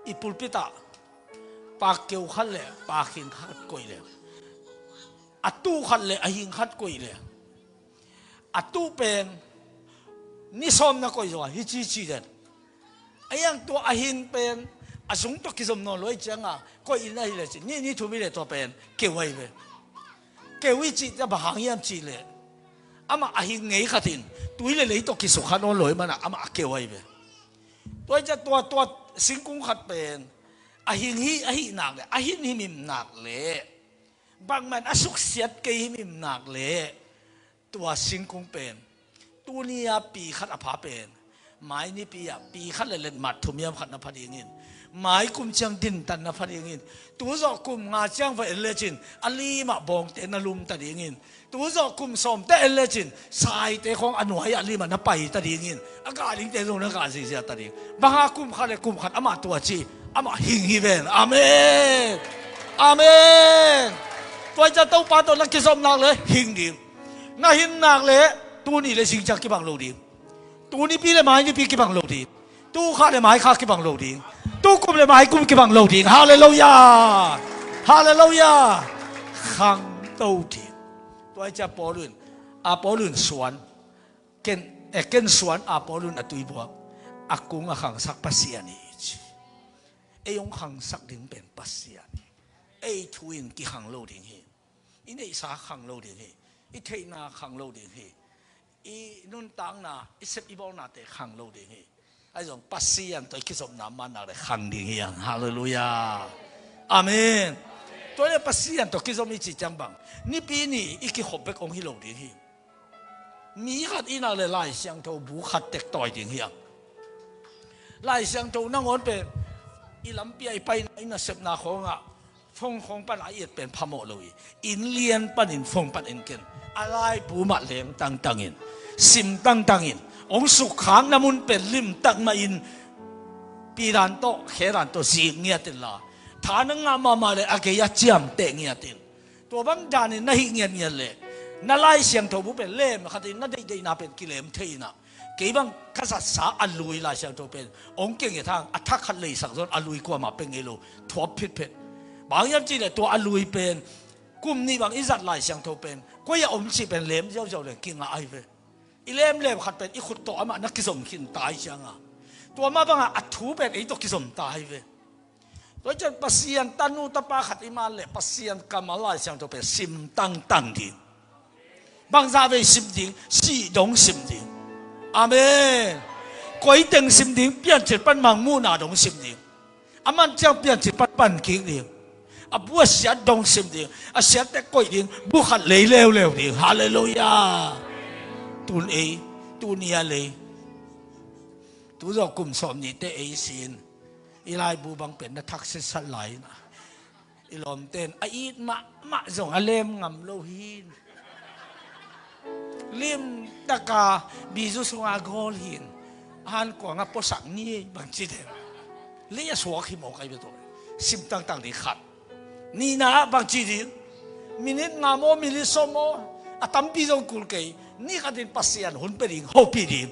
i pulpit ah pa keu khat leh pa hing khat koih leh, a tuh khat leh a hing khat koih leh, a tuh pen ni sawm na koih zaw a hi ci ci den. A hiang tua a hing pen a zung tawh kizom nawn lo hi ciang a koih in a hi leh cin ni ni thum hi leh tua pen keu ahi ve. Keu hi cih teh bang hang hiam cih leh amah a hing ngei khat in tui leh lei tawh kisukha nawn lo hi man ah amah a keu ahi ve. Tua hi ciang tua tua singkung khat pen a hing hi ahih nak leh a hing himhim nak leh bangmah in a suksiat kei himhim nak leh tua singkung pen tuni a pi khat a pha pen mai nipi ah pi khat leh letmat thum hiam khat na pha ding in, mai kum ciang dintan na pha ding in, tu zawh kum nga ciang va en lecin a lim ah bawngte na lum ta ding in, tu zawh kum sawmte en lecin saite khawng a nuai ah lim ah na pai ta ding in, a gah dingte zong na gah zihziah ta ding. Bang hang kum khat leh kum khat amah tua ci, amah hing hi ven. Amen. Amen. Tua hi ciang Topa tawh na kizom nak leh hing ding. Na hing nak leh tuni leh zing ciang kibang lo ding. Tu nipi leh mai nipi kibang lo ding. Tu kha leh mai kha kibang lo ding. Tu kum leh mai kum kibang lo ding. Halleluiah. Halleluiah. Khangto ding. Tua hi ciang Paul in, a Paul in suan, ken, eh, ken suan a Paul in a tuibuak, a kung a khangsak Pasian hi ci. Ei hong khangsak ding pen Pasian hi. Ei thu in kikhang lo ding hi. I neihsa khang lo ding hi. I theihna khang lo ding hi. I nuntakna, i sep i bawlnate khang lo ding hi. Ahi zong Pasian tawh i kizopna man nak leh khang ding hi hang. Halleluiah. Amen. Tua leh Pasian tawh kizom i cih ciang bang nipi ni i kikhop bek hong hi lo ding hi. Mi khat i nak leh Lai Siangtho bu khat tek tawi ding hi hang. Lai Siangtho nangawn pen i lampi ah i paina, i nasepna khawng ah phone khawng pan a i et pen phamawh lo hi. Inn lian panin phone pan en ken. A laibu mah leng tangtang in, sim tangtang in, hong sukkhakna mun pen limtak mah in, pi dan tawh khe dan tawh zik ngiat in la, tha na ngah mahmah leh a gei ah ciamteh ngiat in. Tua bang danin na hih ngiatngiat leh na Lai Siangtho bu pen lem khatin na deihdeihna pen kilem thei in ah, kei bang ka zatsa a lui Lai Siangtho pen hong keng hi hang, a thak khat leisak zaw in a lui kuamah pia ngei lo, thuap phitphet. Bang hiam cih leh tua a lui pen kum nih bang i zat Lai Siangtho pen koi ah om cih pen lem ziauziau leng kingah ahi ve. I lemlem khat pen i khut tawh amah na kizom khin ta hi ciang a, tua mah bangah a thu pen ei tawh kizom ta hi ve. Tua hi ciang Pasian tanu tapa khat i man leh Pasian kammal Lai Siangtho pen sim tangtang ding. Bangzah vei sim ding? Sih dong sim ding. Amen. Koi teng sim ding? Piancil pan mangmuhna dong sim ding. A man ciang piancil pan pan kik ding. A bu a siat dong sim ding. A siatte koih ding. Bu khat lei leuleu ding. Halleluiah. Tun ei, tuni a lei, tu zawh kum sawm nihte ei sin, i laibu bang pen na thak sitsat lai in ah, i lawmte in a it mahmah zong a lem ngam lo hi. Limtaka bizu sunga gawl hi. A hankuang ah puasak ni bang ci den. Lei a suak hi mawk ahi ve tua. Sim tangtang ding khat. Nihna ah bang ci ding? Minit nga maw, minit sawm maw, a tampi zong kul kei. Ni khatin Pasian hun pia ding, hopih ding.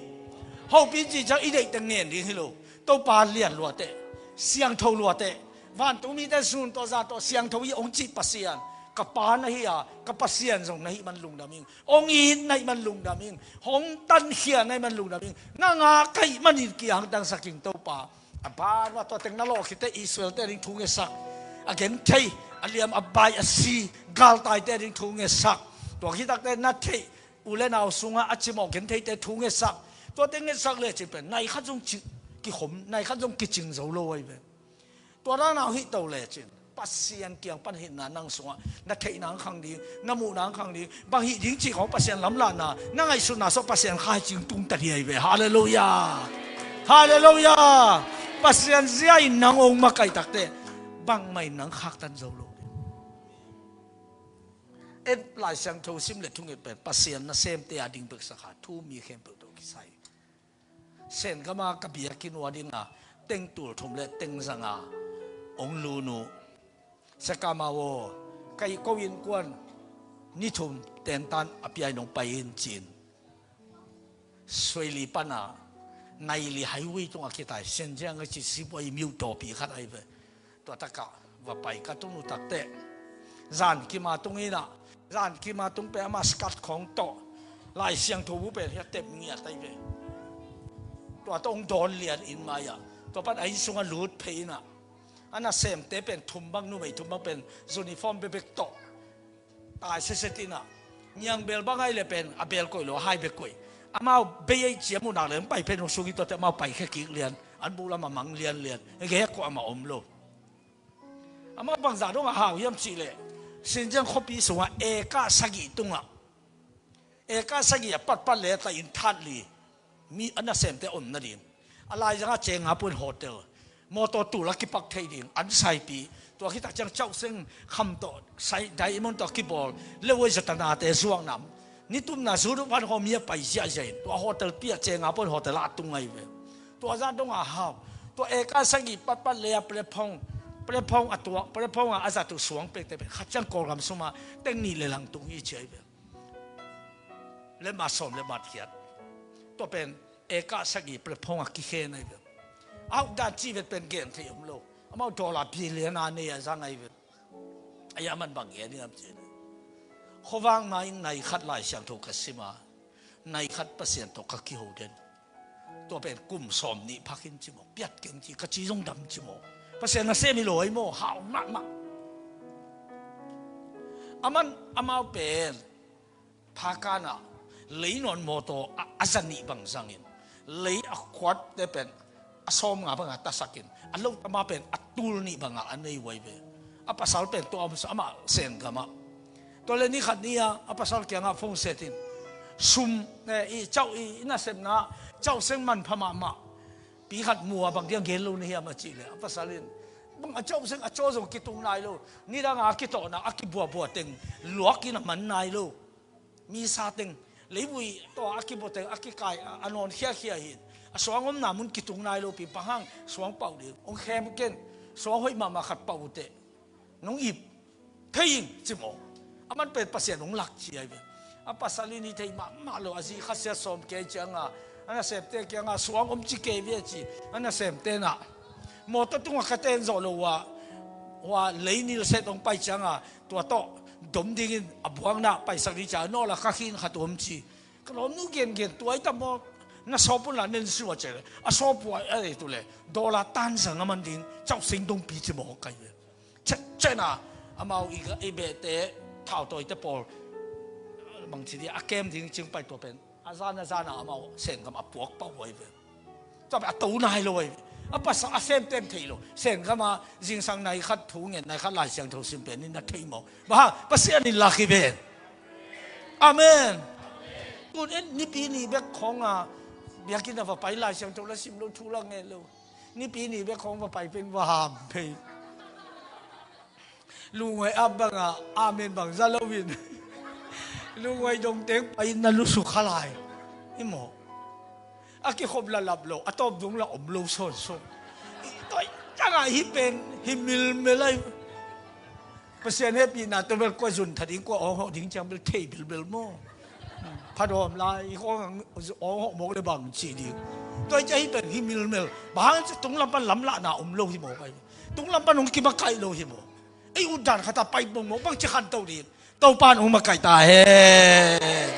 Hopih cih ciang i deihte ngen ding hi lo. Topa lian luateh, siangtho luateh. Vantungmite sun tawh za tawh siangtho hi hong cih Pasian ka Pa na hi a, ka Pasian zong na hih man lungdam ing. Hong it na hih man lungdam ing. Hong tankhia na hih man lungdam ing. Na ngah ka hih manin kihantangsak ing Topa. A ban uah tua teng na lawh khit teh Israel-te ading thu ngetsak. A genthei, a liam a bai a si galtaite ading thu ngetsak. Tua khit tak teh na theih u le nau sungah a cimawh gentheite thu ngetsak. Tua teng ngetsak lecin pen nai khat zong ci, kikhom, nai khat zong kicing zo lo ahi ve. Tua dan a hong hih to lecin Pasian kiang pan hinna nang sungah na theihna hong khang ding, na muhna hong khang ding, bang hih ding cih khawng Pasian lamlahna, na ngaihsutna sawh Pasian kha hi cing tung ta ding ahi ve. Halleluiah. Halleluiah. Pasian zia in nang ong makaih takteh bangmah in nang khaktan zo lo ding. En Lai Siangtho sim le thunget pen Pasian nasemte a ding beksak a thu mi khempeuh tawh kisai. Sengama ka biakinn uh a dinga teng tul thum le teng zanga ong lun uh. Sekama aw, kai ko innkuan ni thum tentan a piai nong pai in cin. Suaili pana naili highway tungah kitai Senjiang a ci sibuai miu tawpi khat ahi ve. Tua takah va pai ka tun uh takteh zan kima tung inah, zan kima tung pe ama skat khong tawh Lai Siangtho bu pen hia tep ngiat ahi ve. Tua tawh ong dawn lian in mai-ah tua pan a inn sungah lut phei inah, a nasemte pen thum bang, numei thum bang pen uniform bekbek tawh tai seset inah, niang bel bang ahi le pen a bel koih lo, a hai bek koih. Amau bei ei ciam uh nak le ong pai pen ong sung i tuate amau pai khe kik lian, an bu lam a mang lian lian. Ege ko ama om lo. Amau bangzah dong a hau hiam cih leh Senjiang khuapi sungah eka sagih tungah, eka sagih a patpat le ta in that li mi a nasemte om nading. A laizangah cenga puan hotel, mawtaw tul a kipak thei ding an saipi. Tua khita ciang cauhseng kham tawh sai diamond tawh kibawl leuai zatanate zuaknam. Nitumna zut uh pan hawm hi a pai ziahziah in tua hotel pi ah cenga puan hotel ah a tung ahi ve. Tua zah dong a hau. Tua eka sagih patpat le a platform, platform a tuak, platform a a zat uh suang pekte pen khat ciang Kawlgam suma teng nih le lang tung hi ci ahi ve. Le ma sawm le ma khiat. Tua pen eka sagih platform a kikhen ahi ve. Au dan ci vet pen gen thei om lo. Amau dollar billion a nei a zang ahi ve. Ahi a man bang gen hiam ci. Khuavang ma in nai khat Lai Siangtho ka sima, nai khat Pasian tawh ka kiho den. Tua pen kum sawm nih phakin ci maw, piat keng ci, ka ci zong dam ci maw. Pasian nasem hi lo ahi maw, hau mahmah. Aman amau pen phakanah lei nawn mawtaw a, a za nih bang zangin, lei a khuatte pen a sawm nga banga tasakin, a lo tama pen a tul nih banga a nei uai ve. A pasal pen tua om sa amah Senggamah. Tua le ni khat ni-a a pasal kiangah phone setin, sum, eh, i cauh i, i nasepna cauhseng manpha mahmah pi khat mua bang dia gen lo na hiam a cih leh a pasal in, bang a cauhseng a caw zong kitung nai lo. Nidanga a kitawhna a kibuabua teng luakin a man nai lo. Misa teng leivui tawh a kibua teng a kikai a, a nawn khiakhia hi. A suang omna mun kitung nai lo pi, bang hang suang pauh ding, ong khem ken, suang hoih mahmah khat pauh uh teh nong ip thei ing ci maw. Aman pen Pasian ong lak ci ahi ve. A pasal in hi thei mahmah lo, a zi khasia sawm kei cianga a nasemte kianga suang om ci kei ve ci. A nasemte nah mawtaw tungah ka ten zawh lo uh a, hua lei nilset ong pai cianga tua tawh dom dingin a buakna paisak ding cia nawla ka khin khat om ci. Ka lawmnu gengen tua i tam maw, na sawpun la nen sua ce le a sawpua a ei tu le dollar tan zanga man ding cauhseng dongpi ci maw kai ve. Cetcetna amau i, i behte thautawite pawl bangci di a kem ding cing pai tua pen a zan a zana amau Senggam a puak pah huai ve. Tua pen a to nai lo huai ve. A pasal a semtem thei lo. Senggama zingsang nai khat thu ngen, nai khat Lai Siangtho sim pen in na thei maw? Bang hang? Pasian in lak hi ven. Amen. Tun en nipi ni bek khong a biakinn a va pai Lai Siangtho la sim lo, thu la ngen lo. Nipi ni bek khong va pai pen va ham phei. Lunguai ap banga amen bang za lo in. Lunguai dong teng pai in na lusuk kha lai. I maw? A kikhop la lap lo, a tawp dung la om lo sawnsawn. I toi tanga hi pen hi milmel ai. Pasian hehpihna tawh bel kua zun tha ding, kua awng hawh ding ciang bel thei bilbil maw? Phadawm lai i awng hawh mawk le bang ci ding. Tua i cia hi pen hi milmel. Bang hang cia tunglam pan lamlahna om lo hi mawk ai. Tunglam pan hong kimakaih lo hi mawk. Ei utdan khata pai bong mawk bang ci khanto ding. Topa in hong makaih ta hen.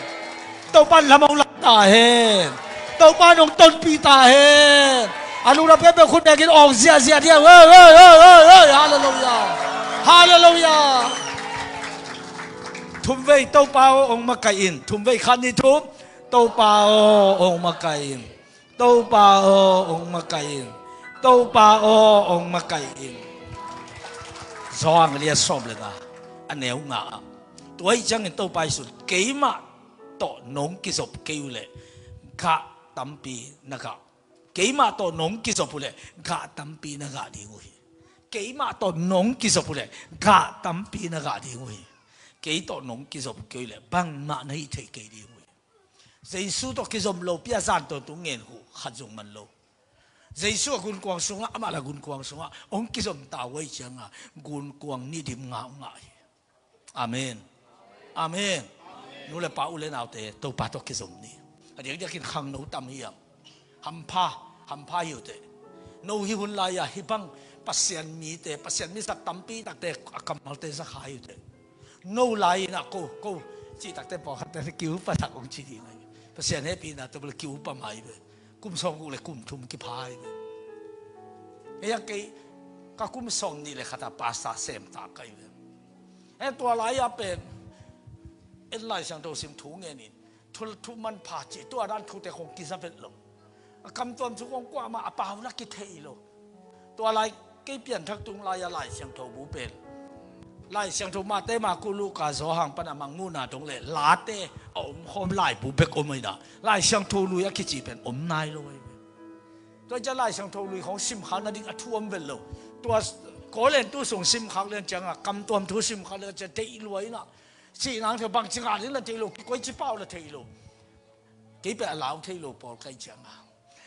Topa in lam hong lak ta hen. Topa in hong tonpih ta hen. A nuna peuhpeuh khut nekin awng ziahziah dia. Oi, oi, oi, oi, oi. Halleluiah. Halleluiah. Thumvei Topa aw hong makaih in. Thumvei khat ni thum. Topa aw hong makaih in. Topa aw hong makaih in. Topa aw hong makaih in. Zawhang lian sawm le nga a neu nga ah. Tua ahih ciangin Topa Jesuh in keimah tawh nong kizop kei uh leh gah tampi na gah Keimah tawh nong kizop uh leh gah tampi na gah ding uh hi. Keimah tawh nong kizop uh leh gah tampi na gah ding uh hi. Kei tawh nong kizop kei uh leh bangmah na hih theih kei ding uh hi. Jesu tawh kizom lopi a zan tawntung ngen uh khat zong man lo. Jesu a gunkuang sungah, amah la gunkuang sungah hong kizom ta uh ahih ciangah gunkuang nih dim ngah uh ngah hi. Amen. Amen. Nu le pa, u le naute, Topa tawh kizom ni. A diakdiakin khangno tam hiam? Hampha, hampha hi uh teh. No hih hun lai-ah hih bang Pasian mite, Pasian mizat tampi takte a kammalte za kha hi uh teh. No lai-in ah ko, ko cih takte pawlkhatte kiupa sak hong ci ding ahi. Pasian hehpihna tawh bel kiupa mai ve. Kum sawmguk le kum thum kipha hi ve. Hei a kei ka kum sawmnih le khat a pastor sem ta ka hi ve. Hei tua lai-ah pen en Lai Siangtho sim thu ngenin thu, thu manpha cih tua dan thute khong kiza vet lo. A kamtuam thu khong kuamah a pau la kithei lo. Tua lai kei pianthak tung lai-a Lai Siangtho bu pen Lai Siangtho Mate, Marku, Luka, Johan pan a Mangmuhna dong le Late a omkhawm laibu bek om ahi na, Lai Siangtho Lui a kici pen om nai lo ahi ve. Tua ciang Lai Siangtho Lui khong simkhak nading a thu om vet lo. Tua Korintu sung simkhak lian ciangah kamtuam thu simkhak lian ciang theih lua ina, sihnang thei bangci ngah ding la theih lo, kikoici pau la theih lo. Kei peh a lau thei lo pawl ka hih cianga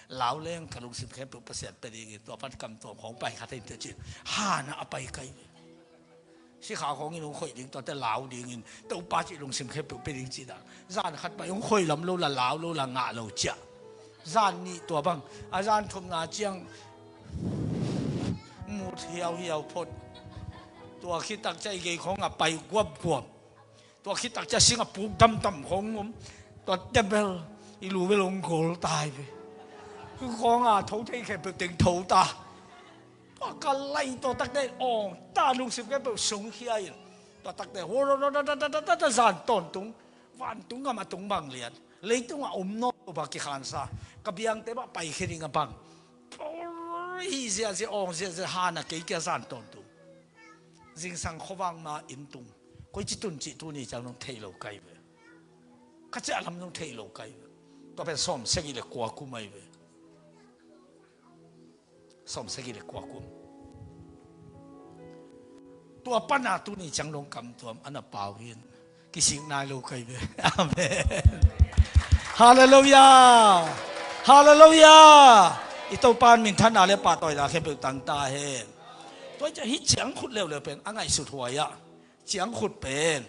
lau leng ka lungsim khempeuh Pasian pia dingin tua pan kamtuam khong pai kha thei in teh cin. Hana a pai ka hi ve. Sikha khongin hong khoih ding, tuate lau dingin Topa cih lungsim khempeuh pia ding cih dan. Zan khat pai hong khoih lam lo la, lau lo la, ngah lo ciah. Zan nih tua bang a, zan thumna ciang mut hiauhiau phot. Tua khit tak ciah i gei khong a pai guapguap. Tua khit tak ciah sing a puk damdam khong om. Tua tebel i lu bel hong gol tai ve. Khong a tho thei khempeuh teng tho ta. Tua ka lai tua takte awng ta, lungsim khempeuh sungkhia in. Tua takte zan tawntung, vantung gam a tung bang lian, leitungah om nawn lo bang kikhansa, ka biangte bah paikhia ding a bang. Hi ziahziah, awng ziahziah, hana kei kia zan tawntung. Zingsang khuavak ma inn tung, koici tun cih tuni ciang nong thei lo ka hi ve. Ka ciah lam nong thei lo ka hi ve. Tua pen sawmsagih le kua kum ahi ve. Sawmsagih le kua kum. Tua pana tuni ciang dong kamtuam a na pau hin kisik nai lo ka hi ve. Amen. Halleluiah. Halleluiah. I Topa in minthanna le pahtawina khempeuh tang ta hen. Tua hi ciang hih ciangkhut leuleu pen a ngaihsut huai ah, ciangkhut pen,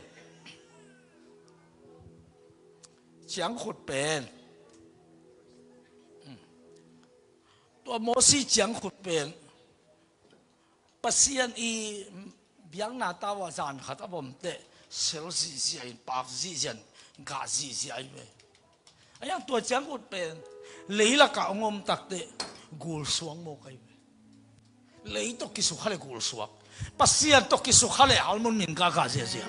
ciangkhut pen, tua Mosi ciangkhut pen Pasian i biakna tau ah zan khat a vom teh sel zihziah in, pak zihziah in, gah zihziah ahi ve. A hiang tua ciangkhut pen leilakah hong om tak teh gulsuak mawk ahi ve. Lei tawh kisukha le gulsuak, Pasian tawh kisukha le almon min gah gah ziahziah.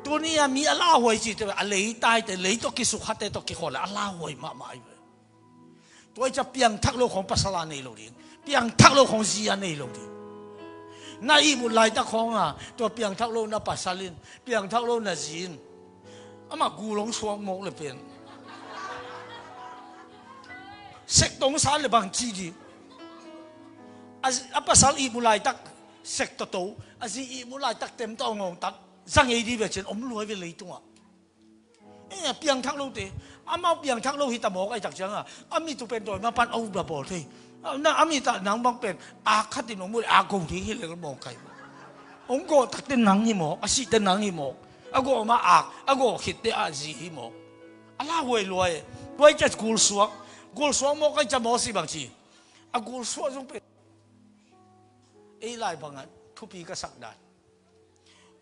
Tuni a mi a lauhuai cihte a lei taite, lei tawh kisukhate tawh kikhawl le a lauhuai mahmah ahi ve. Tua hi ciah piangthak lo khong pasal a nei lo ding, piangthak lo khong zi a nei lo ding. Na ihmut laitak khong a tua piangthak lo na pasal in, piangthak lo na zi in amah gul hong suak mawk le pen sek tong sa le bang ci ding. A, a pasal ihmut laitak sek toto, a zi ihmut laitak tem tawh ngawng tak za ngei dih ve cin om luai ve leitungah. Eh, piangthak lote, amau piangthak lo hi ta mawk ahi tak cianga a mi tu pen dawi ma pan a up la bawl thei. Na a mi ta nang bang pen a khatin hong mu le a go ding hi lel mawk ahi. Hong gawh takte nang hi mawk, a sihte nang hi mawk. A gawh ma ak, a gawh khitte a zi hi mawk. A lauhuai luai. Luai cia gulsuak, gulsuak mawk ahi cia Mosi bang ci. A gulsuak zong pen ei lai bangah thupi ka sak dan.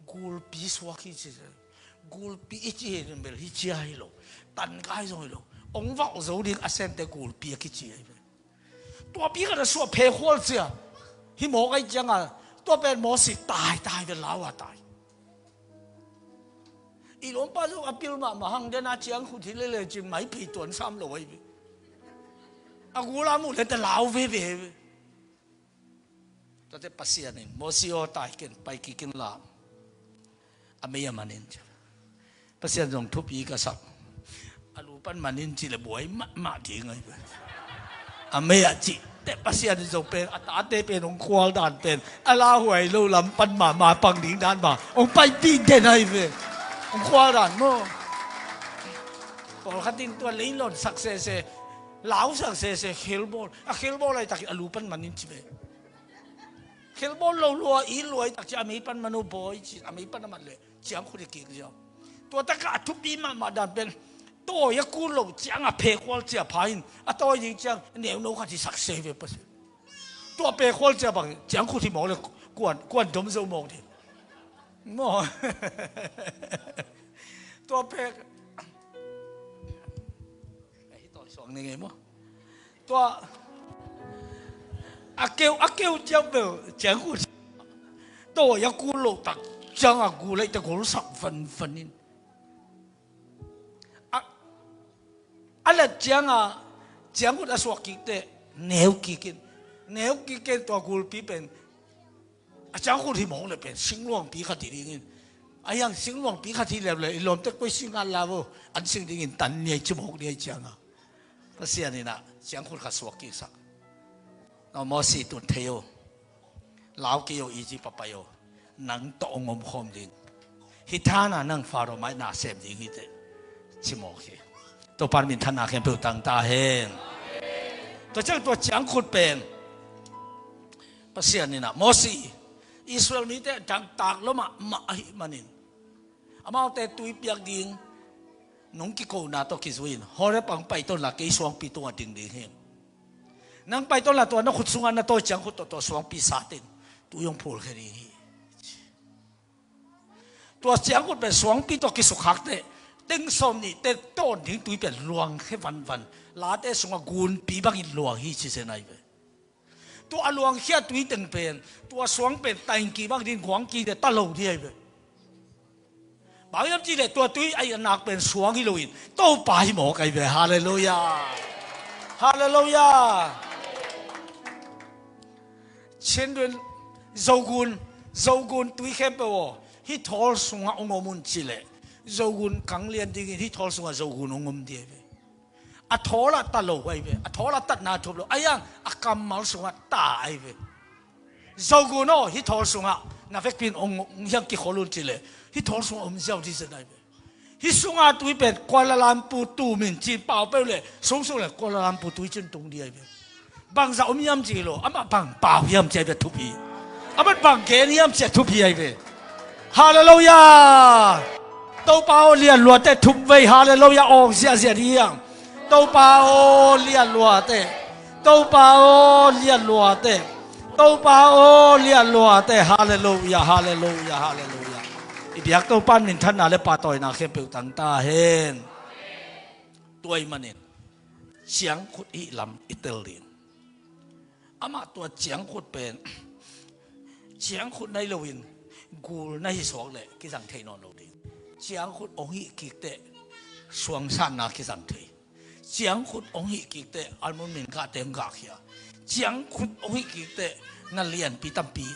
Gulpi suak hi ci. Gulpi i ci hi bel hi cia hi lo. Tankai zong hi lo. Hong vak zo ding a semte gulpi a kici ahi ve. Tuapi khat a suah phekhual cia hi mawk ahi cianga tua pen Mosi tai tai ve, lau a tai. I lawmpa zong a pil mahmah hang dena ciangkhut hi lele cin maiphei tuan sam lo ahi ve. A gul a muh lente lau veve hi ve. Tuate Pasian in Mosi aw tai ken, pai kik in la, a mei a man in ci. Pasian zong thupi ka sak. A lu pan man in ci le buai mahmah ding ahi ve. A mei ah cih teh Pasian in zong pen a tate pen hong khual dan pen a lauhuai lo lam pan mahmah pang ding dan mah hong paipih den ahi ve. Hong khual dan maw? Pawlkhat in tua leilon sak sese, lau sak sese, khelbawl, a khelbawl laitakin a lu pan man in ci ve. Khelbawl lo lua, i lua i tak ciang a mei pan man uh bawi ci, a mei pan a man leh ciangkhut i kik ziau. Tua takah a thupi mahmah dan pen tawi a kul lo ciang a phekhual cia pha in a tawi ding ciang neuno khat hi sak se ve Pasian. Tua phekhual cia bang ciangkhut hi mawk le kuan, kuan dom zo mawk ding. Maw? Tua phek Hei, tawi suak ni ngei maw? Tua a keu, a keu ciang bel ciangkhut tawi a kul lo tak ciang a gul lei te gol sak vanvan in. A, a let ciang a ciangkhut a suak kik teh neu kik in. Neu kik in tua gulpi pen a ciangkhut hi mawk le pen singluangpi khat hi dingin. A hiang singluangpi khat hi lem le i lawmte koi sing ngat la vo, an sing dingin tan niai ci mawk niai cianga Pasian in ah ciangkhut khat suak kiksak. Aw Mosi, tun thei o, lau kei o, Egypt a pai o, nang tawh hong omkhawm ding. Hih than a nang Faro mai na sem ding hi teh ci mawk hi. Topa minthanna khempeuh tang ta hen. Tua ciang tua ciangkhut pen Pasian in ah Mosi, Israel mite dangtak lua mahmah ahih manin amaute tui piak ding nong kikona tawh kizui in Horeb ah hong pai tawn la, kei suangpi tungah ding ding hi. Nang pai tawn la, tua na khut sungah na tawi ciangkhut tawh tua suangpi sat in tui hong phulkhia ding hi. Tua ciangkhut pen suangpi tawh kisukkhak teh teng sawm nih te tawn ding tui pen luangkhia vanvan, late sungah gunpi bangin luang hi ci zen ahi ve. Tua a luangkhia tui teng pen tua suang pen taingki bang ding, guangki ding ta lo ding ahi ve. Bang hiam cih leh tua tui a nak pen suang hi loin Topa hi mawk ahi ve. Halleluiah. Halleluiah. Chin rin, Zogun, Zogun tui khempeuh aw, hih thawl sungah hong om un ci leh Zogun kang lian dingin hih thawl sungah Zogun hong om ding ahi ve. A thawl ah ta lo ahi ve. A thawl ah tatna thup lo. A hiang a kammal sungah ta ahi ve. Zogun aw, hih thawl sungah na vekpi in hong hiang kikhol un ci leh hih thawl sungah om ziau ding zen ahi ve. Hih sunga tui pen Kuala Lumpur tum in ci pau peuh le sungsung le Kuala Lumpur tui cin tung ding ahi ve. Bangzah om hiam ci lo, amah bang pau hiam ci ahi ve, thupi. Amah bang gen hiam ci a thupi ahi ve. Halleluiah. Topa aw, lian luate thup vei. Halleluiah. Awng ziahziah ding hiang. Topa aw, lian luate. Topa aw, lian luate. Topa aw, lian luate. Halleluiah, halleluiah, halleluiah. I biak Topa minthanna le pahtawina khempeuh tang ta hen. Tua ahih manin ciangkhut hih lam i tel ding. Amah tua ciangkhut pen ciangkhut na hi loin gul na hi suak leh kizang thei nawn lo ding. Ciangkhut hong hih kik teh suangsanna kizang thei. Ciangkhut hong hih kik teh a mun min gahte hong gahkhia. Ciangkhut hong hih kik teh na lianpi tampi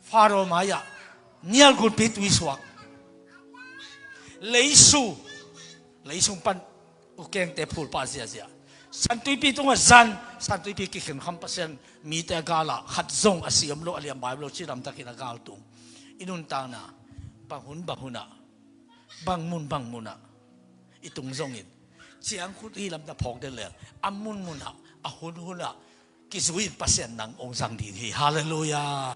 Faro mai-ah Nile gunpi tui suak. Leisu, leisung pan ukengte phulpah ziahziah. Santuipi tungah zan, santuipi kikhin kham Pasian mite a galah khat zong a si om lo, a liam bai om lo, cidamtakin a galtung. I nuntakna bang hun bang hunah, bang mun bang munah i tung zongin ciangkhut hih lam na phawk den leng a mun munah, a hun hunah kizui in Pasian nang hong zang ding hi. Halleluiah.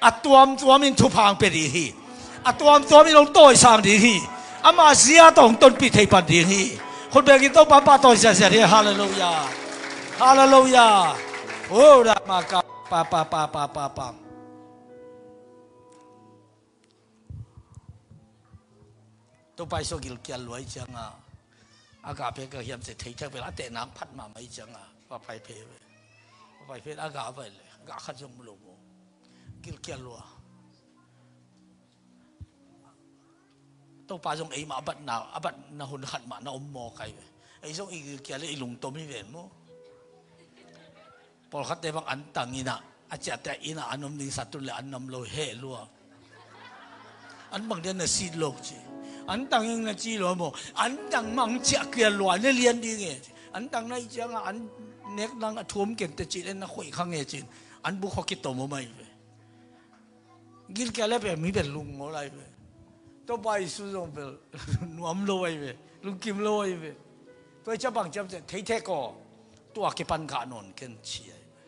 A tuamtuam in thupha hong pia ding hi. A tuamtuam in hong tawisang ding hi. Amah zia tawh hong tonpih thei pan ding hi. Khut bengin Topa pahtawi ziahziah ding hi. Halleluiah. Halleluiah. Oh, Rama ka pa pa pa pa pa pa. Topa Jesu gilkial lua ahih cianga a gah pek a hiam ci thei thak vel a tehnak phat mahmah ahih cianga va pai phei ve. Va pai phei a gah vai le a gah khat zong mu lo maw? Gilkial lua. Topa zong eimah a batna, a batna hun khat mah na om maw kai ve. Ei zong i gilkial le i lungtom hi ven maw? Pawlkhatte bang an tang inah a ciahte a innah an om ding satun le an nam lo heh lua. An bang dia na sit lo ci. An tang ing na ci lua maw? An tang mang ciah kial lua na lian ding e. An tang na i cianga an nek nang a thuam kente cih le na khoih kha nge cin an buk khaw kitom om ahi ve. Gilkial le pen mi pen lungngol ahi ve. Topa Jesu zong pen nuam lo ahi ve. Lungkim lo ahi ve. Tua hi ciah bang ciam ciah theithek aw. Tua kipan gah nawn ken ci ahi ve.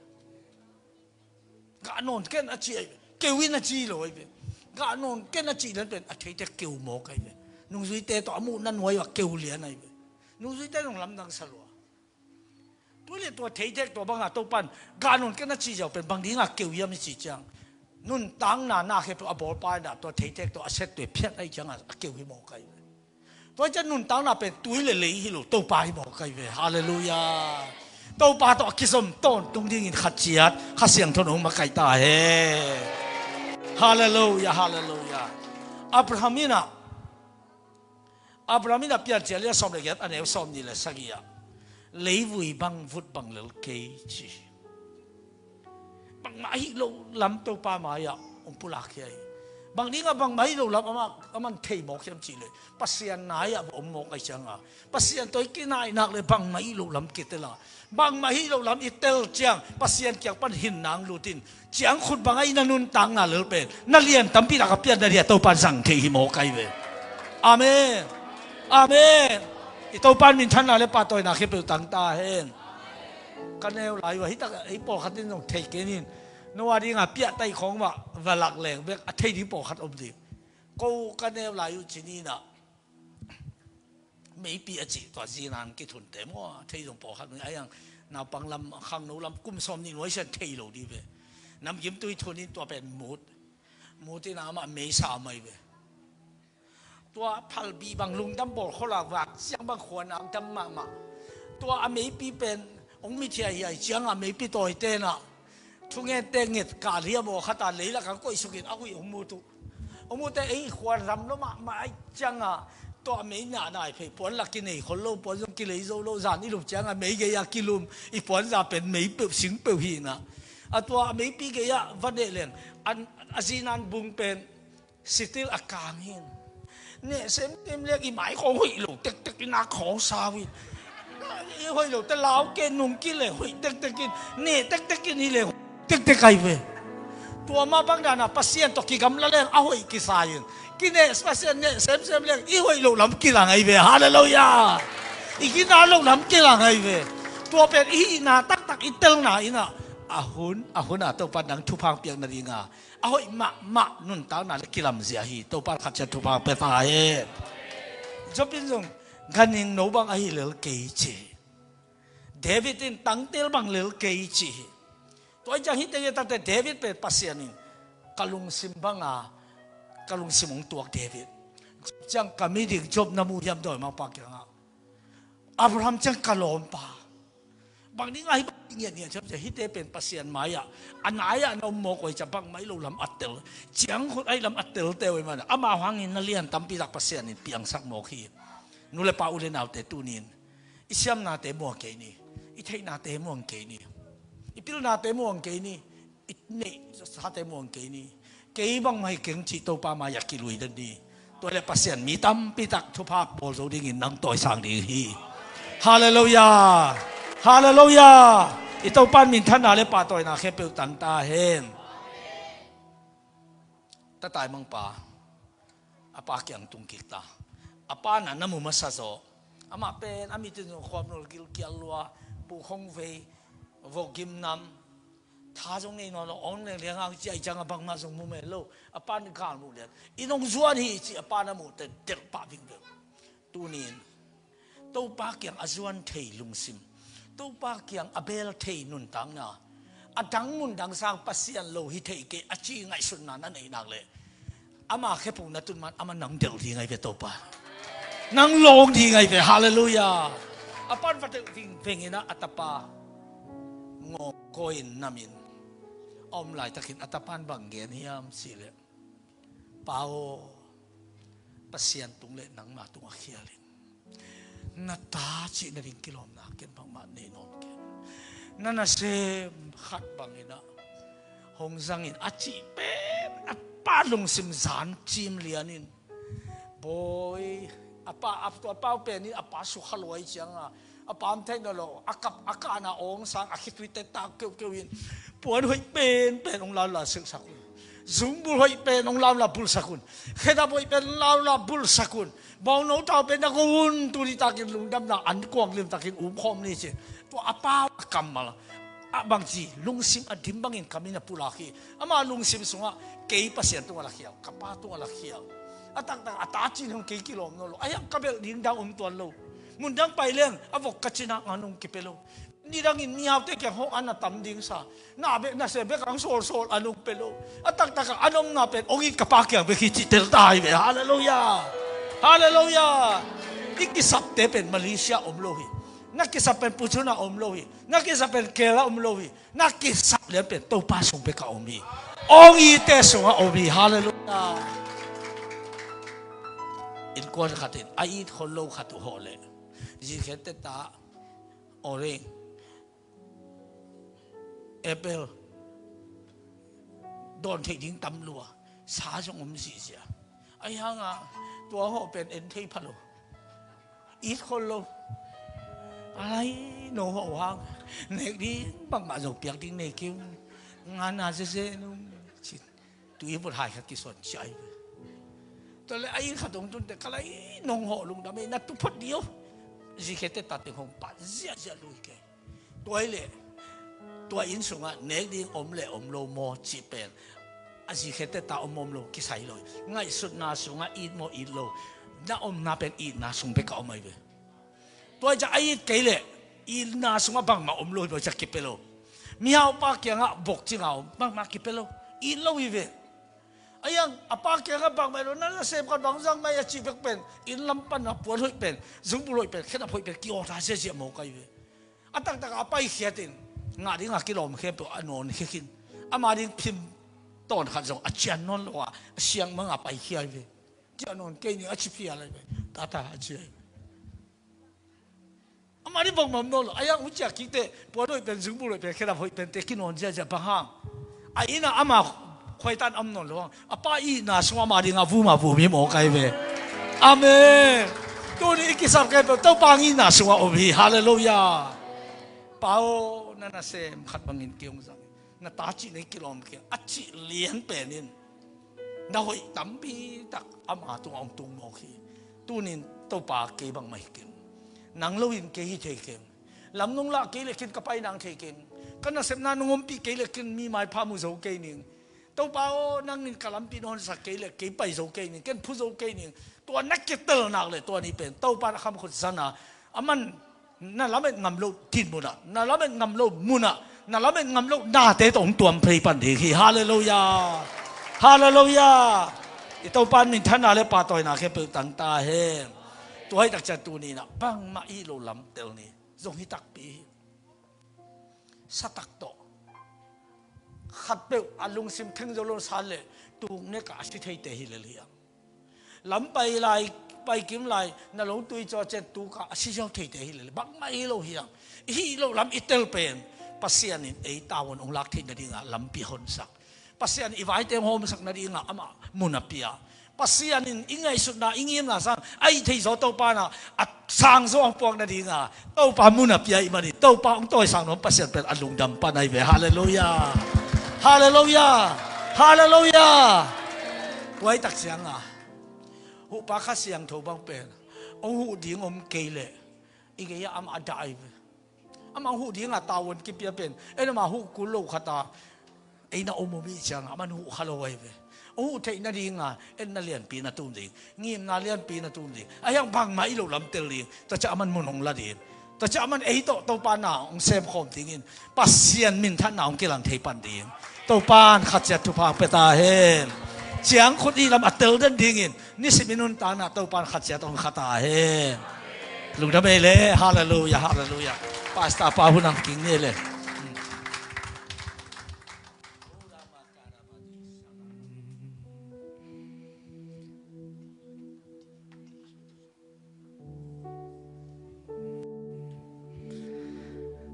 Gah nawn ken a ci ahi ve. Keu in a ci lo ahi ve. Gah nawn ken a ci lian pen a theithek keu mawk ahi ve. Nungzuite tawh a muhna nuai uh a keu lian ahi ve. Nungzuite zong lamdang sa lua. Tua le tua theithek tua banga Topan gah nawn ken a ci ziau pen bang dinga keu hiam i ci ciang, nuntakna na khepeuh a bawlpa inah tua theithek tua a set tua phiat ahi cianga a keu hi mawk ahi ve. Tua cian nuntakna pen tui le lei hi lo, Topa hi mawk ahi ve. Halleluiah. Topa tawh a kizom tawntung dingin khat ciat Kha Siangtho in hong makaih ta hen. Halleluiah, halleluiah. Abraham inah Abraham in a Piancil lian sawm le giat a neu sawm nih le sagih ah, leivui bang vut bang lel kei ci. Bangmah ahi lo lam Topa mai-ah hong pulak hi ahi. Bang dingah bangmah ahi lo lam amah, aman thei mawk hiam cih leh Pasian nai-ah va om mawk ahi cianga Pasian tawh i kinainak le bangmah ahi lo lam kitel a, bangmah ahi lo lam i tel ciang Pasian kiang pan hinna hong lut in, ciangkhut bang ahi na nuntakna lel pen na lian tampi lak a pian na dia Topan zang thei hi mawk ahi ve. Amen. Amen. I Topan minthanna le pahtawina khepeuh tang ta hen. Ka neu lai uh a hitak hi pawlkhat in zong thei kenin, no a dinga piahtaih khawng mah va lak leng bek a thei ding pawlkhat om ding. Ko ka neu lai uh ci ninah meipi a cih tua zinan kithunte maw, thei zong pawlkhat mah a hiang, naupang lam, khangno lam kum sawm nih nuaisian thei lo dih ve. Namgimtui thunin tua pen mut, mut in amah meisa mai ve. Tua phalbi bang lungdam bawl kholak vak siang bang khuan a dam mahmah. Tua a meipi pen hong mithiai hiai cianga meipi tawi tenah thungente nget kal hiam aw khata leilak ang koihsukin a huih hong mut uh. Hong mute ei khuan ram lo mahmah ai cianga tua mei nah nai phei puan lak kinei khol lo, puan zong kilei zo lo, zan i lum cianga mei gei-a kilum, i puanza pen mei peuh sing peuh hina. A tua a meipi gei-ah va neh leng a zinan bung pen sitil a kang hin. Neh semsem lek i mai khawng hoih lo tektek i nak khawng sau hin. I hoih lo te lau ke nung ki le hoih tektek in, neh tektek in hi le hoih tektek ai ve. Tua mah bang dana Pasian tawh kigamla leng a hoih kisai in. Kineh Pasian neh semsem lek i hoih lo lam kilang ai ve. Halleluiah. I gina lo lam kilang ai ve. Tua pen i hihna taktak i telna inah a hun a huna Topa nang thupha piak nadinga a hoih mahmah nuntakna le kilamzia hi. Topa khat ciat thupha pia ta hen. Job in zong ganhing no bang ahi lel kei ci. David in tangtel bang lel kei ci hi. Tua i ciang hite nge takte David pen Pasian in ka lungsim banga ka lungsim hong tuak David. Job ciang ka mi dik Job na mu hiam dawi mangpa kiangah. Abraham ciang ka lawmpa. Bang ding ahi bang ngiat ngiat ciam ciam hite pen Pasian mai-ah a nai-ah na om mawk uh ahi ciah bangmah ahi lo lam a tel, ciangkhut ahi lam a telte uh ahi mana amau hangin na lian tampi lak Pasian in piangsak mawk hi. Nu le pa u le naute tunin i siamnate muang kei ni, i theihnate muang kei ni, i pilnate muang kei ni, i neih sate muang kei ni. Kei bangmah hi keng cih Topa mai-ah kilui den ni. Tua le Pasian mi tampi tak thupha bawl zo dingin nang tawisang ding hi. Halleluiah. Halleluiah. I Topan minthanna le pahtawina khempeuh tang ta hen. Tatai mangpa a pa kiang tung kik ta. A pa na na mu masa zaw. Amah pen a mitin zong khuapnol gilkial lua, pukhong vei, vok gimnam, tha zong nei nawn lo, ong leng liang ang ciah i cianga bangmah zong mu men lo. A pan gal muh lian in ong zuan hi ci a pan a muh te delh pah vingveng. Tunin Topa kiang a zuan thei lungsim, Topa kiang a bel thei nuntakna, a dang mun dang sang Pasian lo hi thei kei a ci ngaihsutna na neihnak le ama khepu na tun man ama nang delh ding ahi ve Topa. Nang lawng ding ahi ve. Halleluiah. A pan va delh vingveng inah a tapa ngawng kawi in namin a om laitakin a tapan bang gen hiam cih leh, Pa aw, Pasian tung le nangma tungah khial in. Na ta cih nading kilawmna ken bangmah nei nawn ken. Na nasem khat bang inah hong zangin a cih pen a pa lungsim zan cim lian in. Bawi, a pa, a, a pau pen in a pa sukha luai cianga A pam theih nawn lo, a kap a kahna awng sang a khitui teta keukeu in, puan hoih penpen hong lamla silhsak un. Zungbul hoih pen hong lamla bulhsak un. Khedap hoih pen hong lamla bulhsak un. Bawngno thau pen na go un, tuni takin lungdamna an kuang limtakin umkhawm ni ci. Tua a pau a kammal a bangci lungsim a dim bangin ka min a pulak hi. Ama lungsim sungah kei Pasian tungah la khial, ka Pa tungah la khial. A taktak a ta cin hong kei kilawm nawn lo. A hiang ka belh ding dang om tuan lo. Mun dang pai leng a vok ka cinah ngan hong kipia lo. Nidangin mihaute kiang hong an a tam ding sa. Na bek, na sem bek ang sawlsawl an hong pia lo. A taktak a an omna pen hong it ka Pa kiang bek hi cih tel ta hi ve. Halleluiah. Halleluiah. I kisapte pen Malaysia om lo hi. Na kisap pen Puchuna om lo hi. Na kisap pen Kela om lo hi. Na kisap lian pen Topa sung bek a om hi. Hong itte sungah om hi. Halleluiah. Innkuan khat in a it khol lo khat uh hawh leh, zikhen teta, orange, apple dawn theih ding tam lua, sa zong om zihziah. Ahi hangah tua hawh pen en thei pha lo. It khol lo. Alai no hawh hang nek ding bangmah zo piak ding nei kei un. Ngana zeze nung cin. Tu i vut hai khat kisuan ciai ve. Tua le a inn khat hong tunte ka lai nong hawh lungdam ei na tu phot dih o. Zikhen teta teng hong pat ziahziah lui kei. Tua hi leh tua inn sungah nek ding om le om lo maw cih pen a zikhen teta om om lo kisai lo hi. Ngaihsutna sungah it maw it lo, na omna pen itna sung bek a om ahi ve. Tua hi ciah a it kei leh itna sungah bangmah om lo hi, tua hi ciah kipia lo. Mihaupa kiangah vok cinga om bangmah kipia lo. It lo hi ve. A hiang a pa kiangah bangmah lo, na nasem khat bang zang mai a cih bek pen inn lam pan a puan hoih pen, zungbul hoih pen, khedap hoih pen kiawta ziahziah mawk ahi ve. A taktak a paikhiat in ngah dingah kilawm khempeuh a nawn khia khin. Ama ding phim tawn khat zong a cian nawn lo a, a siangmang a paikhia hi ve. Ciah nawn kei ning a ci phial ahi ve. Tata a ci ahi ve. Ama ding bangmah om nawn lo. A hiang uh ciah kikte puan hoih pen, zungbul hoih pen, khedap hoih pente kinawn ziahziah bang hang. A innah ama khuaitan om nawn lo hang. A pa itna sungah ama dingah vum a vum hi mawk ahi ve. Amen. Tuni i kisap khempeuh Topa itna sungah om hi. Halleluiah. Pa aw, na nasem khat bangin kei hong zang in. Na ta cih nei kilawm kei a cih lian pen in na hoih tampi tak ama tungah hong tung mawk hi. Tunin Topa kei bangmah hi keng. Nang loin kei hi thei keng. Lam nong lah kei le khin ka pai nang thei keng. Ka nasepna nong ompih kei le khin mi maipha mu zo kei ning. Topa aw, nangin ka lampi na honsak kei le kei pai zo kei ning, ken phu zo kei ning. Tua na kitel nak le tua ni pen Topa na khamkhut zana a man na lamet ngam loh dinmunah, na lamet ngam loh munah, na lamet ngam loh nate tawh hong tuam phei pan ding hi. Halleluiah. Halleluiah. I Topa in minthanna le pahtawina khempeuh tang ta hen. Tua hi takciang tuninah bangmah i lo lamtel ni. Zong hi takpi hi. Satak tawh khatpeuh a lungsim theng zo lo sa le tuk nekah a si theite hi lel hiam? Lam pai lai, pai kim lai, na lo tui caw cian tukah a si ziau theite hi lel, bangmah hi lo hiam? I hih loh lam i tel pen Pasian in ei tavuan hong lak theih nadingah lampi honsak. Pasian i vaite hong hawmsak nadingah amah mun a pia. Pasian in i ngaihsutna, i ngimna sang a ih thei zaw Topa na a sang zaw hong puak nadinga Topa mun a pia ih manin Topa hong tawisang nuam Pasian pen a lungdam pan ahi ve. Halleluiah. Halleluiah. Halleluiah. Huai tak cianga huhpa Kha Siangtho bang pen hong huh ding om kei leh i gei-ah amah a dah ahi ve. Amah huh dinga tavuan kipia pen en amah huh kul lo khata ei na om om ih cianga aman huh kha lo ahi ve. Hong huh theih nadinga en na lianpi na tum ding, ngimna lianpi na tum ding, a hiang bangmah i lo lamtel ding. Tua ciah aman mun hong la ding. Tua ciah aman ei tawh Topa na hong semkhawm dingin Pasian minthanna hong kilang thei pan ding Topan khat ciat thupha hong pia ta hen. Ciangkhut i lam a tel den dingin nisim i nuntakna Topan khat ciat hong kha ta hen. Lungdam ei le. Halleluiah, halleluiah. Pastor pa hun ang king ni le.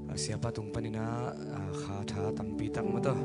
A siapa tung panin ah, a, kha tha tampi tak mah tawh